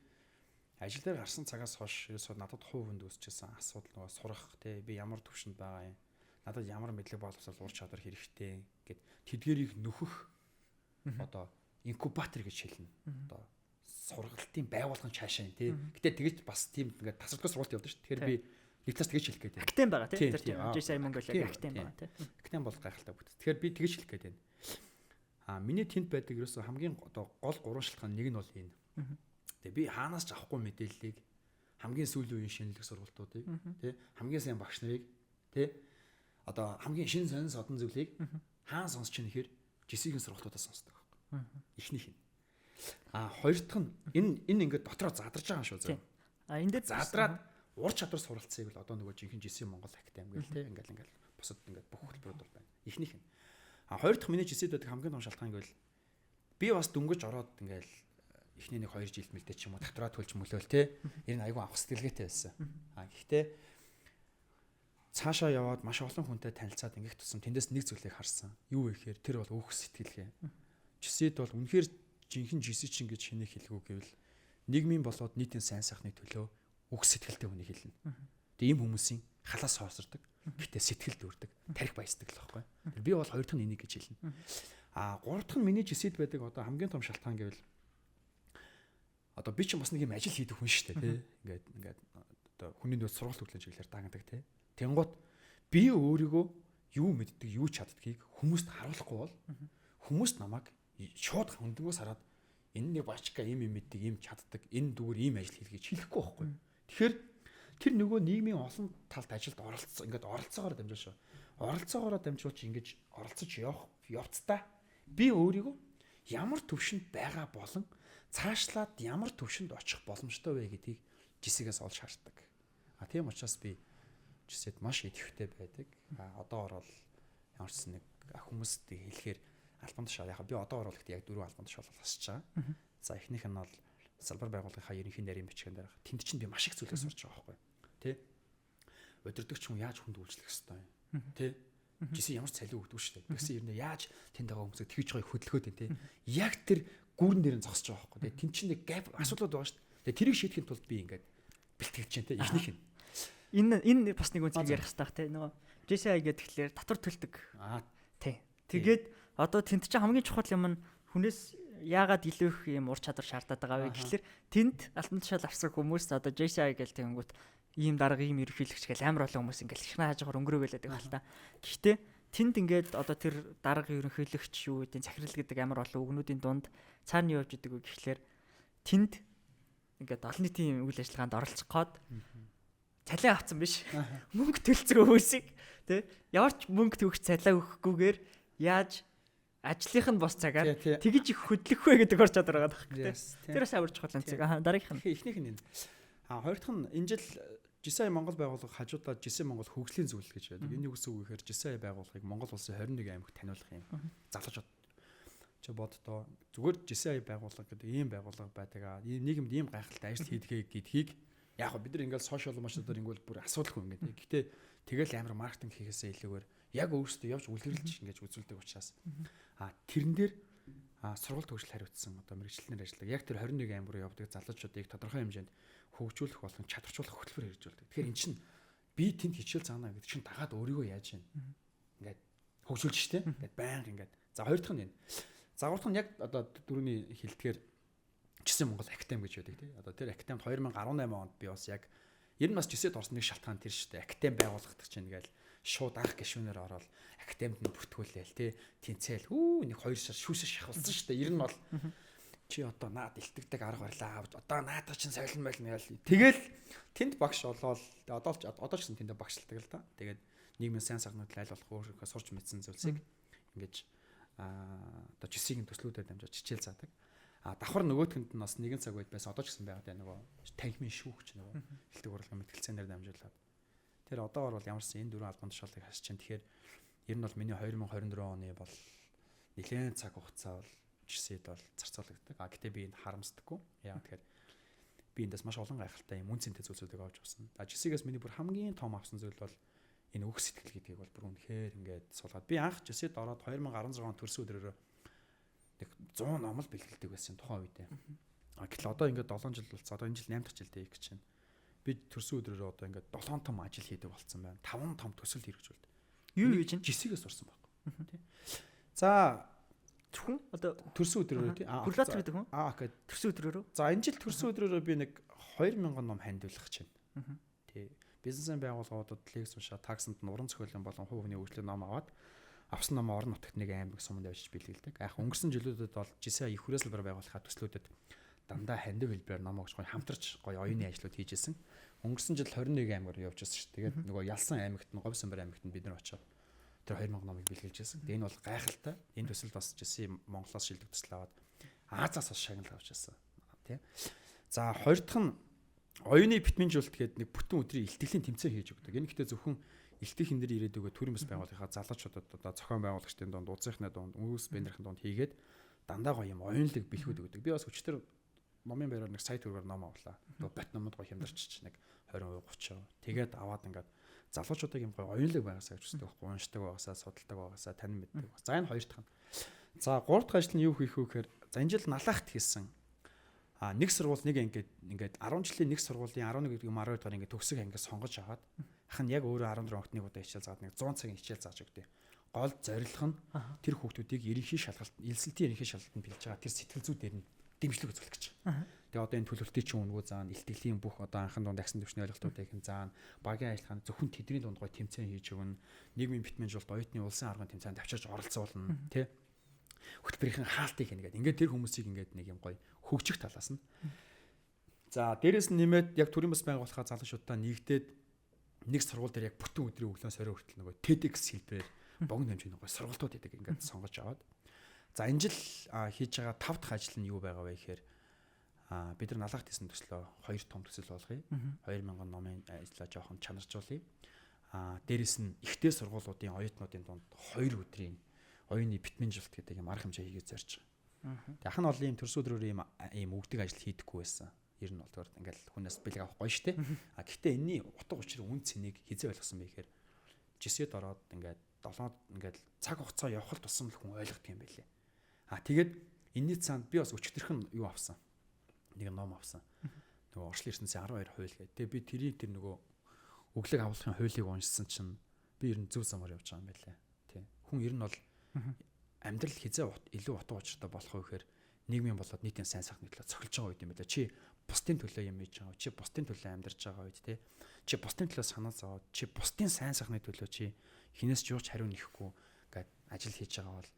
ажил дээр гарсан цагаас хойш ерөөсөө надад хувь хүнд үүсчихсэн асуудал нөгөө сурах те, би ямар төвшөнд байгаа юм, надад ямар мэдлэг боловсрол, ур чадвар хэрэгтэй гэд тэдгэрийг нөхөх одоо инкубатор гэж хэлнэ. Одоо сургалтын байгууллагын цаашаа тий. Гэтэ тэгэж бас тийм ингээд тасралтгүй сургалт явдаг шүү. Тэгэхээр би нэг талаас тэгэж хэлэх гээд байна. Академи байгаа тий. Тэр JCI Mongolia академи байгаа тий. Академи бол гайхалтай бүтэц. Тэгэхээр би тэгэж хэлэх гээд байна. А миний тэнд байдаг ерөөсөө хамгийн одоо гол гурван шалтгаан нэг нь бол энэ. Тэгээ би хаанаас ч авахгүй мэдээллийг, хамгийн сүүлийн үеийн шинэлэг сургалтуудыг тий, хамгийн сайн багш нарыг тий, одоо хамгийн шинэ сонин содон зүйлийг хаан сонсч ийн гэхээр JCI-гийн сургалтуудаас сонсдог байхгүй. Эхнийх нь. А хоёр дахь нь энэ ингээд дотроо задарч байгаа юм шүү зөө. А энэ дээр задраад ур чадвар суралцыг л одоо нөгөө жинхэнэ JCI Монгол академи гэл те, ингээл ингээл бусад ингээд бүх хөтөлбөрүүд бол байна. Эхнийх нь. А хоёр дахь миний JCI-д байдаг хамгийн том шалтгаан гэвэл би бас дөнгөж ороод ингээл эхний нэг 2 жил мэлдэ ч юм уу татвараа төлж мөлөөл те. Энэ айгүй авах сэтгэлгээтэй байсан. А гэхдээ цаашаа яваад маш олон хүнтэй танилцаад ингэх тусам тэндээс нэг зүйлийг харсан. Юу вэ гэхээр тэр бол өөх сэтгэлгээ. JCI-д бол үнэхээр жинхэнэ JCI чинь гэж хэнийг хэлгүү гэвэл нийгмийн болоод нийтийн сайн сайхны төлөө өөх сэтгэлтэй хүнийг хэлнэ. Тэгээ ийм хүмүүсийн халаас хоосордог. Гэтэ сэтгэл дүүрдэг, тарих баясдаг л байхгүй. Би бол хоёр дахь нь энийг гэж хэлнэ. А гурав дахь нь миний JCI-д байдаг одоо хамгийн том шалтгаан гэвэл одоо би ч бас нэг юм ажил хийдэг хүн шүү дээ тий. Ингээд одоо хүний нөөц сургалт хөглөн чиглэлээр дагнадаг тий. Тэнгуут би өөрийгөө юу мэддэг, юу чаддгийг хүмүүст харуулахгүй бол хүмүүс намайг шууд хөндөнгөөс хараад энэ нэг бачка ийм юм мэддэг, ийм чаддаг, энэ зүгээр ийм ажил хийх гэж хэлэхгүй байхгүй. Тэгэхээр тэр нөгөө нийгмийн олон талд ажилд оролцсон, ингээд оролцоогоор дамжуулж шүү. Оролцоогоороо дамжуулж ингэж оролцож явах явцдаа би өөрийгөө ямар төвшөнд байгаа болон цаашлаад ямар төвшөнд очих боломжтой вэ гэдгийг JCI-гээс олж хардаг. А тийм учраас би JCI-д маш идэвхтэй байдаг. А одоогор бол ямар ч нэг хүмүүст хэлэхээр албан тушаал яг би одоогор бол гэхдээ яг 4 албан тушаал хасж байгаа. За эхнийх нь бол салбар байгууллагынхаа ерөнхий нарийн бичгэн дээр. Тэнд чинь би маш их зүйлээ сурч байгаа байхгүй. Тэ? Удирдагч хүн яаж хүнд үйлчлэх ёстой юм. Тэ? JCI ямар ч цалин өгдөг шүү дээ. Тэгсэн юм яаж тэнд байгаа хүмүүсийг тэгж гоё хөдөлгөөд байна те. Яг тэр гүүрэн дээр нь зогсож байгаа байхгүй те. Тэнд чинь нэг gap асуудлууд байгаа шүү дээ. Тэгээ тэрийг шийдэхин тулд би ингээд бэлтгэж чинь те. Эхнийх нь. Энэ бас нэг үнцгийг ярих хэрэгтэй те. Нөгөө JCI гэдэг тэгэхээр татвар төлдөг. Аа тий. Тэгээд одоо тэнд чинь хамгийн чухал юм нь хүнээс яагаад илүү их юм ур чадвар шаардаад байгаа вэ гэхлээр тэнд алтан тушаал авсан хүмүүс одоо JCI гэл тэгэнгүүт ийм дарга ийм ерөнхийлөгч гэл амар олон хүмүүс ингээл ихнэ хажуугаар өнгөрөөгөлээд байгаа л та. Гэхдээ тэнд ингээд одоо тэр дарга ерөнхийлөгч юу гэдэг захирал гэдэг амар олон үгнүүдийн дунд цаана юу явж идэг вэ гэхлээр тэнд ингээд олон нийтийн үйл ажиллагаанд оролцох гээд цалин авсан биш. Мөнгө төлцсөн хүмүүсийг тий ямар ч мөнгө төгч цалин өгөхгүйгээр яаж ажлынх нь бос цагаар тэгж их хөдлөх вэ гэдэг ур чадвар байгаа байхгүй тий. Тэр бас амар чухал өнцөг. Аа дараагийнх нь. Эхнийх нь энэ. Аа хоёр дахь нь энэ жил JCI Монгол байгууллага хажуудаа JCI Монгол хөгжлийн зөвлөл гэж байдаг. Энэ юу гэсэн үг гэхээр JCI байгууллагыг Монгол улсын 21 аймагт таниулах юм залуучууд чи боддоо зүгээр JCI байгууллага гэдэг ийм байгууллага байдаг аа. Ийм нийгэмд ийм гайхалтай ажил хийдгээ гэдгийг яг бид нар ингээл сошиал машинуудаар ингээл бүр асуудалгүй ингээд. Гэхдээ тэгэл амар маркетинг хийхээсээ илүүгээр яг өөрсдөө явж үлгэрлж ингэж үзүүлдэг учраас тэрэн дээр сургалт хөгжил хариуцсан одоо мэрэгчлэнээр ажилладаг. Яг тэр 21 аймаг руу явдаг залуучуудыг тодорхой хэмжээнд хөгжүүлэх болон чадварчуулах хөтөлбөр хэрэгжүүлдэг. Тэгэхээр эн чинь би тэнд хичээл заана гэдэг чинь дагаад өөрийгөө яаж юм ингээд хөгжүүлж штэ. Ингээд байнга ингээд. За хоёр дахь нь энэ. За гурав дахь нь яг одоо дөрөвний хэлдгээр JCI Монгол академи гэж байдаг тий. Одоо тэр академид 2018 онд би бас яг ер нь бас JCI-д орсон нэг шалтгаан тэр штэ. Академи байгуулагдах чинь ингээл шууд анх гишүүнээр ороод академид нь бүртгүүлээл тий. Тэнцээл хүү нэг 2 сар шүүсээ шахалсан штэ. Ер нь бол чи одоо наад илтгэдэг арга барилаа авч одоо наадах чинь солино мэлнэ гээл. Тэгэл тэнд багш болоод одоо ч гэсэн тэнд багшилдаг л да. Тэгээд нийгмийн сайн сайхнууд айл болох өөрийнхөө сурч мэдсэн зүйлсийг ингэж одоо JCI-ийн төслүүдээр дамжаад хичээл заадаг. А давхар нөгөөтгөнд нь бас нэгэн цаг үед байсан одоо ч гэсэн байгаад байна нөгөө танхимын шүүгч нөгөө хэлдэг урлагийн мэтгэлцээнээр дамжуулаад. Тэр одоогор бол ямарсан энэ дөрвөн албан тушаалыг хасж чинь. Тэгэхээр ер нь бол миний 2024 оны бол нэлээд цаг хугацаа бол JCI-д бол зарцуулагддаг. А гэтээ би энд харамсдаггүй. Яа тэгэхээр би эндээс маш олон гайхалтай юм үн цэнтэй зүйлсүүдийг авч авсан. А JCI-гээс миний бүр хамгийн том авсан зүйл бол энэ өг сэтгэл гэдгийг бол бүр үнэхээр ингээд суулгаад би анх JCI-д ороод 2016 он төрсөн өдрөөрөө нэг 100 ном л бэлгэлдэг байсан тухайн үедээ. А гэтэл одоо ингээд 7 жил болсон. Одоо энэ жил 8 дахь жилдээ их гэж байна. Би төрсөн өдрөөрөө одоо ингээд 7 том ажил хийдэг болсон байна. 5 том төсөл хэрэгжүүлдэг. Юу хийж чинь? JCI-гээс сурсан байхгүй. Тий. За зөвхөн одоо төрсөн өдрөөрөө тий. Хүрлаатар гэдэг юм? Аа окей. Төрсөн өдрөөрөө. За энэ жил төрсөн өдрөөрөө би нэг 2000 ном хандивлах чинь. Тий. Бизнесийн байгууллагуудад лекц уншаа, таксанд нь уран зохиолын болон хувь хүний хөгжлийн ном аваад авсан номоо орон нутагт нэг аймаг суманд авчиж бэлгэлдэг. Яг өнгөрсөн жилүүдэд бол JCI их хүрээ салбар байгуулахаа төслүүдэд дандаа хандив хэлбэрээр ном өгч гоё хамтарч гоё оюуны ажлууд хийж исэн. Өнгөрсөн жил 21 аймгаар явж байсан шүү. Тэгээд нөгөө ялсан аймагт нь Говь Самбар аймагт нь бид нар очиод тэр 2000 номыг бэлгэлж байсан. Тэгээд энэ бол гайхалтай. Энэ төсөлд бас JCI Монголоос шилдэг төсөл аваад Азиас бас шагнал авч ирсэн. Тэ. За хоёр дахь нь оюуны битминжүүлэлт гэдэг нэг бүтэн өдрийн илтгэлийн тэмцээн хийж өгдөг. Энэ гэхдээ зөвхөн илтгэх энэ дэр ирээдүгөө төрийн бас байгууллагынхаа залуучуудад одоо зохион байгуулагчдын дунд, ууцынхны дунд, үүс бэнэрхэн дунд хийгээд дандаа гоё юм оюунлаг бэлхүүд өгдөг. Би бас өчтөр номын байраар нэг сая төгрөгөөр ном авлаа. Одоо бот номод гоё хямдарчиж нэг 20%, 30%. Тэгээд аваад ингээд залуучуудыг юм гоё оюунлаг байгаасаа гэж үздэг байхгүй, уншдаг байгаасаа, судалдаг байгаасаа, танин мэддэг. За энэ хоёр дахь нь. За гурав дахь ажил нь юу хийх вэ гэхээр за энэ жил налаахт хийсэн. А нэг сургууль нэг ингээд 10 жилийн нэг сургуулийн 11 юм 12 дугаар ингээд төгсөх ангид сонгож аваад ах нь яг өөрөө 14 онд нэг удаа хичээл заагаад нэг 100 цагийн хичээл зааж өгдөө. Гол зорилго нь тэр хүүхдүүдийг ерөнхий шалгалт, элсэлтийн ерөнхий шалгалтанд бэлж байгаа тэр сэтгэл зүй дээр нь дэмжлэг үзүүлэх гэж. Тэгээ одоо энэ төлөвлөлтийн чинь үнэгүй заана, илтгэлийн бүх одоо анхан дунд агсан төвчний ойлголтуудыг нь заана, багийн ажиллагаанд зөвхөн тэдний дунд гой тэмцээн хийж өгнө, нийгмийн битмэнжуулалт, оюутны улсын аргын тэмцээнд авчирч оролцуулна, тий. Хөтөлбөрийн хаалтыг хийнэ гэдэг. Ингээд тэр хүмүүсийг ингээд нэг юм гой хөгжих талаас нь. За дээрэс нь нэмээд яг төрийн бас байгууллагаа залуучуудаа нэгдээд нэг сургууль дээр яг бүтэн өдрийн өглөө сорой хүртэл нөгөө TEDx хэлбэрээр богино хэмжээний гой сургалтууд гэдэг ингээд сонгож аваад. За энэ жил хийж байгаа 5 дахь ажил нь юу байгаа вэ гэхээр бид нар налаахт хийсэн төслөө 2 том төсөл болгоё. 2000 номын ажлаа жоохон чанаржуулъя. Дээрэс нь ихтэй сургуулиудын оюутнуудын дунд 2 өдрийн оюуны битменжилт гэдэг юм арга хэмжээ хийгээд зорж байгаа. Тэг ах нь бол ийм төрс өдрөөр ийм өгдөг ажил хийдэггүй байсан. Ер нь бол тэгвэр ингээл хүнээс бэлэг авах гоё штэ. А гэхдээ энэний утга учир үн цэнийг хизээ ойлгосон бэ гэхээр жисэд ороод ингээд 7 ингээд цаг хугацаа явах л тусам л хүн ойлгодог юм байлээ. А тэгээд энэний цаанд би бас өчтөрхөн юу авсан. Нэг ном авсан. Нөгөө орчлон ертөнцийн 12 хууль гэдэг. Тэгээ би тэрийг тэр нөгөө өглөг авлахын хуулийг уншсан чинь би ер нь зөв замаар явж байгаа юм байлээ. Тий. Хүн ер нь бол амьдрал хизээ илүү утга учиртай болох вэ гэхээр нийгмийн болоод нийтийн сайн сайхны төлөө цохилж байгаа үед юм байлаа. Чи бусдын төлөө юм хийж байгаа, чи бусдын төлөө амьдарч байгаа үед те. Чи бусдын төлөө санаа зовоод, чи бусдын сайн сайхны төлөө чи хинээс ч юу ч хариу нэхгүй ингээд ажил хийж байгаа бол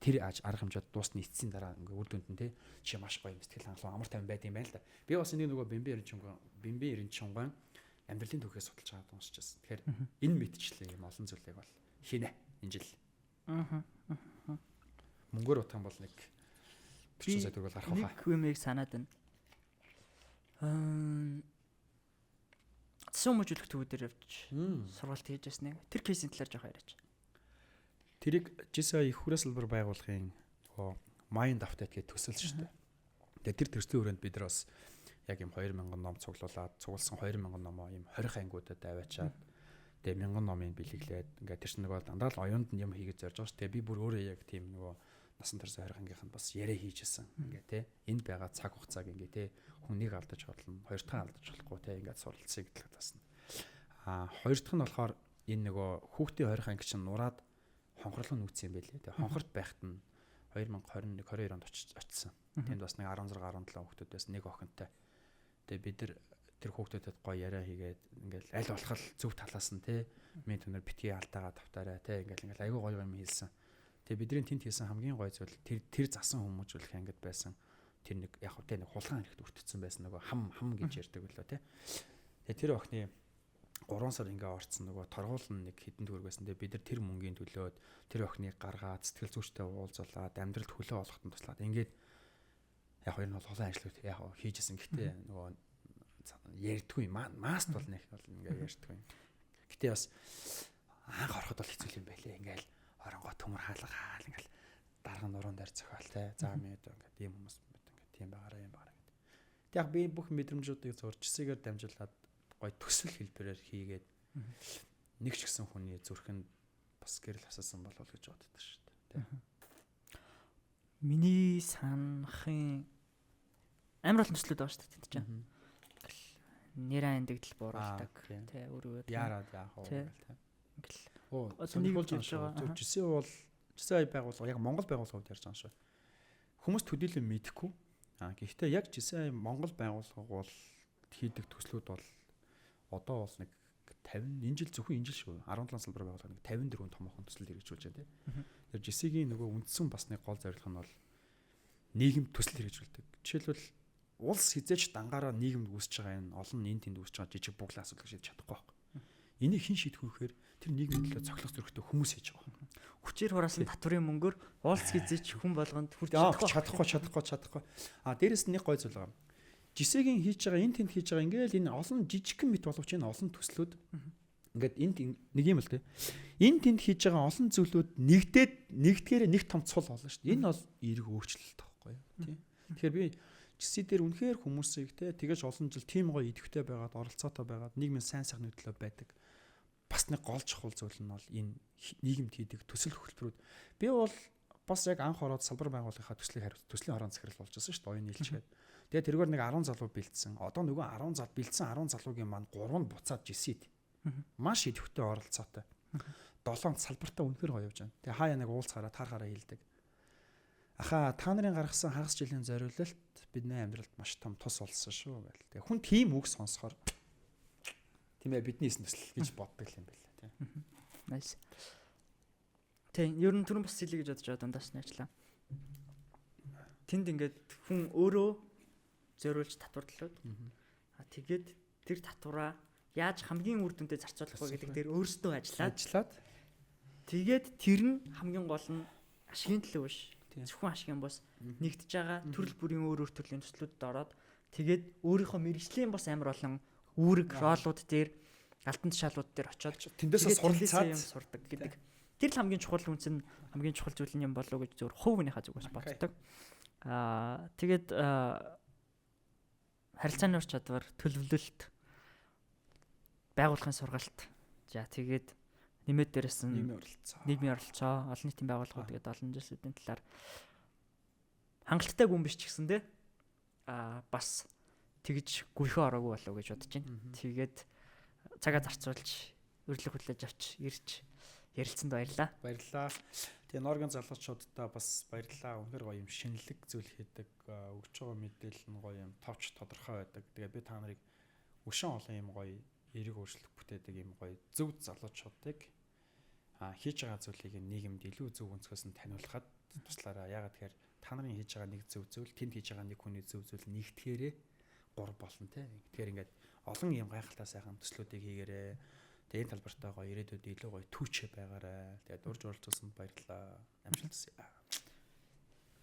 тэр арга хэмжээд дуусны эцсийн дараа ингээ үр дүнд нь те чи маш гоё сэтгэл хангалуун амар тайван байд юм байна л да. Би бас энийг нөгөө Бэмбэ Эренчингон амьдралын түүхээс судалж байгаа уншижсэн. Тэгэхээр энэ мэтчлээ юм олон зүйлийг бол хийнэ энэ жил. Мөнгөөр утган бол нэг 40 сая төгрөг гарах байхаа. Нэг юмыг санаад байна. Цэсэн хүмүүжүүлэх төвүүдээр явж сургалт хийж байсан нэг. Тэр кейсийн талаар жоохон яриач. Тэрийг GCI их хүрээ салбар байгуулгын нөгөө Mind Update гэх төсөл шүү дээ. Тэгээ тэр төслийн өрөөнд бид нар бас яг юм 2000 ном цуглуулад цугласан 2000 номоо юм 20 ангиудад аваачаад тэгээ 1000 номыг бэлэглээд ингээд тэр чинь нөгөө дандаа л оюунд нь юм хийгээд зорж байгаа шүү дээ. Би бүр өөрөө яг тийм нөгөө насан турш 20 ангийнх нь бас яриа хийжсэн. Ингээ те энд байгаа цаг хугацааг ингээ те хүн нэг алдаж болно, хоёр дахь алдаж болохгүй те ингээд суралцъя гэдэг талаас нь. Аа хоёр дахь нь болохоор энэ нөгөө хүүхдийн 20 анги чинь нураад хонхорлоо нүүцсэн юм байлээ. Тэгээ хонхорт байхад нь 2021 22 онд очсон. Тэнд бас нэг 16 17 хүүхдүүд байсан, нэг охинтой. Тэгээ бид нар тэр хүүхдүүдэд гоё яриа хийгээд ингээл аль болох зөв талаас нь те миний түнэр битгий алдаагаа тавтаарай те ингээл айгүй гоё юм хэлсэн. Тэгээ бидний тэнд хийсэн хамгийн гоё зүйл тэр засан хүмүүжүүлэх ангид байсан. Тэр нэг яг хөө те нэг хулгайн хэрэгт өртөцсөн байсан нөгөө хам хам гэж ярьдаг үлээ те. Тэгээ тэр охины 3 сар ингээ орцсон нөгөө торгуул нь нэг хэдэн төгрөг байсан. Тэгээ бид нар тэр мөнгийн төлөөд тэр охиныг гаргаад сэтгэл зүйчтэй уулзуулаад амьдралд хөлөө олоход нь туслаад ингээд яг энэ бол хулгайн ажлууд яг хийжсэн. Гэтэ нөгөө ярьдгүй маст бол нэг бол ингээ ярьдгүй. Гэтэ бас анх ороход бол хэцүү юм байлээ. Ингээл оронгоо төмөр хаалга хаал ингээл дарга нуруунд дээр зохиол те. За мэд ингээд ийм хүмүүс мэд ингээд тийм байгаараа юм байгаараа гэдэг. Тэг яг би бүх мэдрэмжүүдийг зурж жисэгээр дамжуулаад гой төсөл хэлбэрээр хийгээд нэг ч гэсэн хүний зүрхэнд бас гэрэл асуусан болов гэж боддог шүү дээ. Миний санахын амар олон төслүүд байгаа шүү дээ тэнд чинь. Нэр андагдал бууруулдаг тий өөр өөр яарад яах вэ тий. Ингээл сонирхолж байгаа. Зөв жисэн бол жисэн байгууллага яг Монгол байгууллага хувьд ярьж байгаа шүү. Хүмүүс төдийлөн мэдэхгүй. А гэхдээ яг жисэн Монгол байгууллага бол хийдэг төслүүд бол одоо бол нэг 50 энэ жил зөвхөн энэ жил шүү. 17 салбар байгууллага нэг 54 томоохон төсөл хэрэгжүүлж байна тий. Тэр жисэгийн нөгөө үндсэн бас нэг гол зорилго нь бол нийгэм төсөл хэрэгжүүлдэг. Жишээлбэл улс хизээч дангаараа нийгэмд үүсэж байгаа энэ олон энэ тэнд үүсэж байгаа жижиг буглаа асуудал шийдэж чадахгүй байхгүй. Энийг хэн шийдэх вэ гэхээр тэр нийгмийн төлөө цоглох зөрөгтэй хүмүүс хийж байгаа. Хүчээр хураасан татврын мөнгөөр уулз хизээч хүн болгонд хүрч чадахгүй. А дээрэс нь нэг гой зүйл байгаа. Жисэгийн хийж байгаа энэ тэнд хийж байгаа ингээл энэ олон жижигхэн мэт боловч энэ олон төслүүд ингээд энд нэг юм л те. Энэ тэнд хийж байгаа олон зүйлүүд нэгдээд нэгдгээрээ нэг том цул болно шүү дээ. Энэ бол эерэг өөрчлөлт байхгүй юу? Тийм. Тэгэхээр би жиси дээр үнэхээр хүмүүсийг те тэгэж олон жил тийм гоё идэвхтэй байгаад оролцоотой байгаад нийгмийн сайн сайхны төлөө байдаг. Бас нэг гол чухал зүйл нь бол энэ нийгэмд хийдэг төсөл хөтөлбөрүүд. Би бол бас яг анх ороод салбар байгууллагынхаа төслийг хариуц төслийн хорон захирал болж байсан шүү дээ. Оюун нийлчгээд. Тэгээ тэргээр нэг 10 залуу бэлдсэн. Одоо нөгөө 10 зал бэлдсэн 10 залуугийн маань 3 нь буцаад жисид. Маш идэвхтэй оролцоотой. 7 салбартаа үнэхээр гоё явж байна. Тэгээ хаяа нэг уулзахаараа таархаараа хэлдэг. Ахаа та нарын гаргасан хагас жилийн зориулалт бидний амьдралд маш том тус болсон шүү гэл. Тэгээ хүн тийм үг сонсохоор тийм ээ бидний хийсэн төсөл гэж боддог юм байна тийм. Nice. Тийм ер нь түрүүн бас хэлье гэж бодож байгаа дундаас нь ажиллаа. Тэнд ингээд хүн өөрөө зориулж татварлууд. А тэгээд тэр татвараа яаж хамгийн үр дүнтэй зарцуулах вэ гэдэг дээр өөрсдөө ажиллаад тэгээд тэр нь хамгийн гол нь ашигын төлөө биш. Зөвхөн ашигын бус нэгдэж байгаа төрөл бүрийн өөр өөр төрлийн төслүүдэд ороод тэгээд өөрийнхөө мэрэгжлийн бас амар олон үүрэг ролууд дээр Алтан тушаалууд дээр очиод тэндээсээ суралцаад юм сурдаг гэдэг. Тэр л хамгийн чухал үнц нь, хамгийн чухал зүйл нь юм болов уу гэж зөвхөн хувь хүнийхээ зүгээс боддог. Тэгээд харилцааны ур чадвар, төлөвлөлт, байгууллагын сургалт. За, тэгээд нэмээд дээрээс нь нийгмийн оролцоо. Нийгмийн оролцоо, олон нийтийн байгууллагууд гэдэг олон зүйлсүүдийн талаар хангалттай гүн биш ч гэсэн дээ бас тэгж гүйхөө ороогүй болов уу гэж бодож байна. Тэгээд цагаа зарцуулж, урилга хүлээж авч ирж ярилцсанд баярлалаа. Баярлалаа. Тэгээ Норгийн залуучуудаа бас баярлалаа. Үнэхээр гоё юм шинэлэг зүйл хийдэг, өгч байгаа мэдээлэл нь гоё юм товч тодорхой байдаг. Тэгээ би та нарыг өшөн олон юм гоё эерэг өөрчлөлт бүтээдэг юм гоё зөв залуучуудыг хийж байгаа зүйлийг нийгэмд илүү зөв өнцгөөс нь таниулахад туслаарай. Яагаад тэгэхээр та нарын хийж байгаа нэг зөв зүйл, тэнд хийж байгаа нэг хүний зөв зүйл нэгтгэхээрээ 3 болно те. Тэгэхээр ингээд олон юм гайхалтай сайхан төслүүдийг хийгээрэй. Тэгээ энэ талбартаа гоё ирээдүйд илүү гоё түүчээ байгаарай. Тэгээд урьж оролцуулсанд баярлалаа. Амжилт хүсье.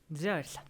За, баярлалаа.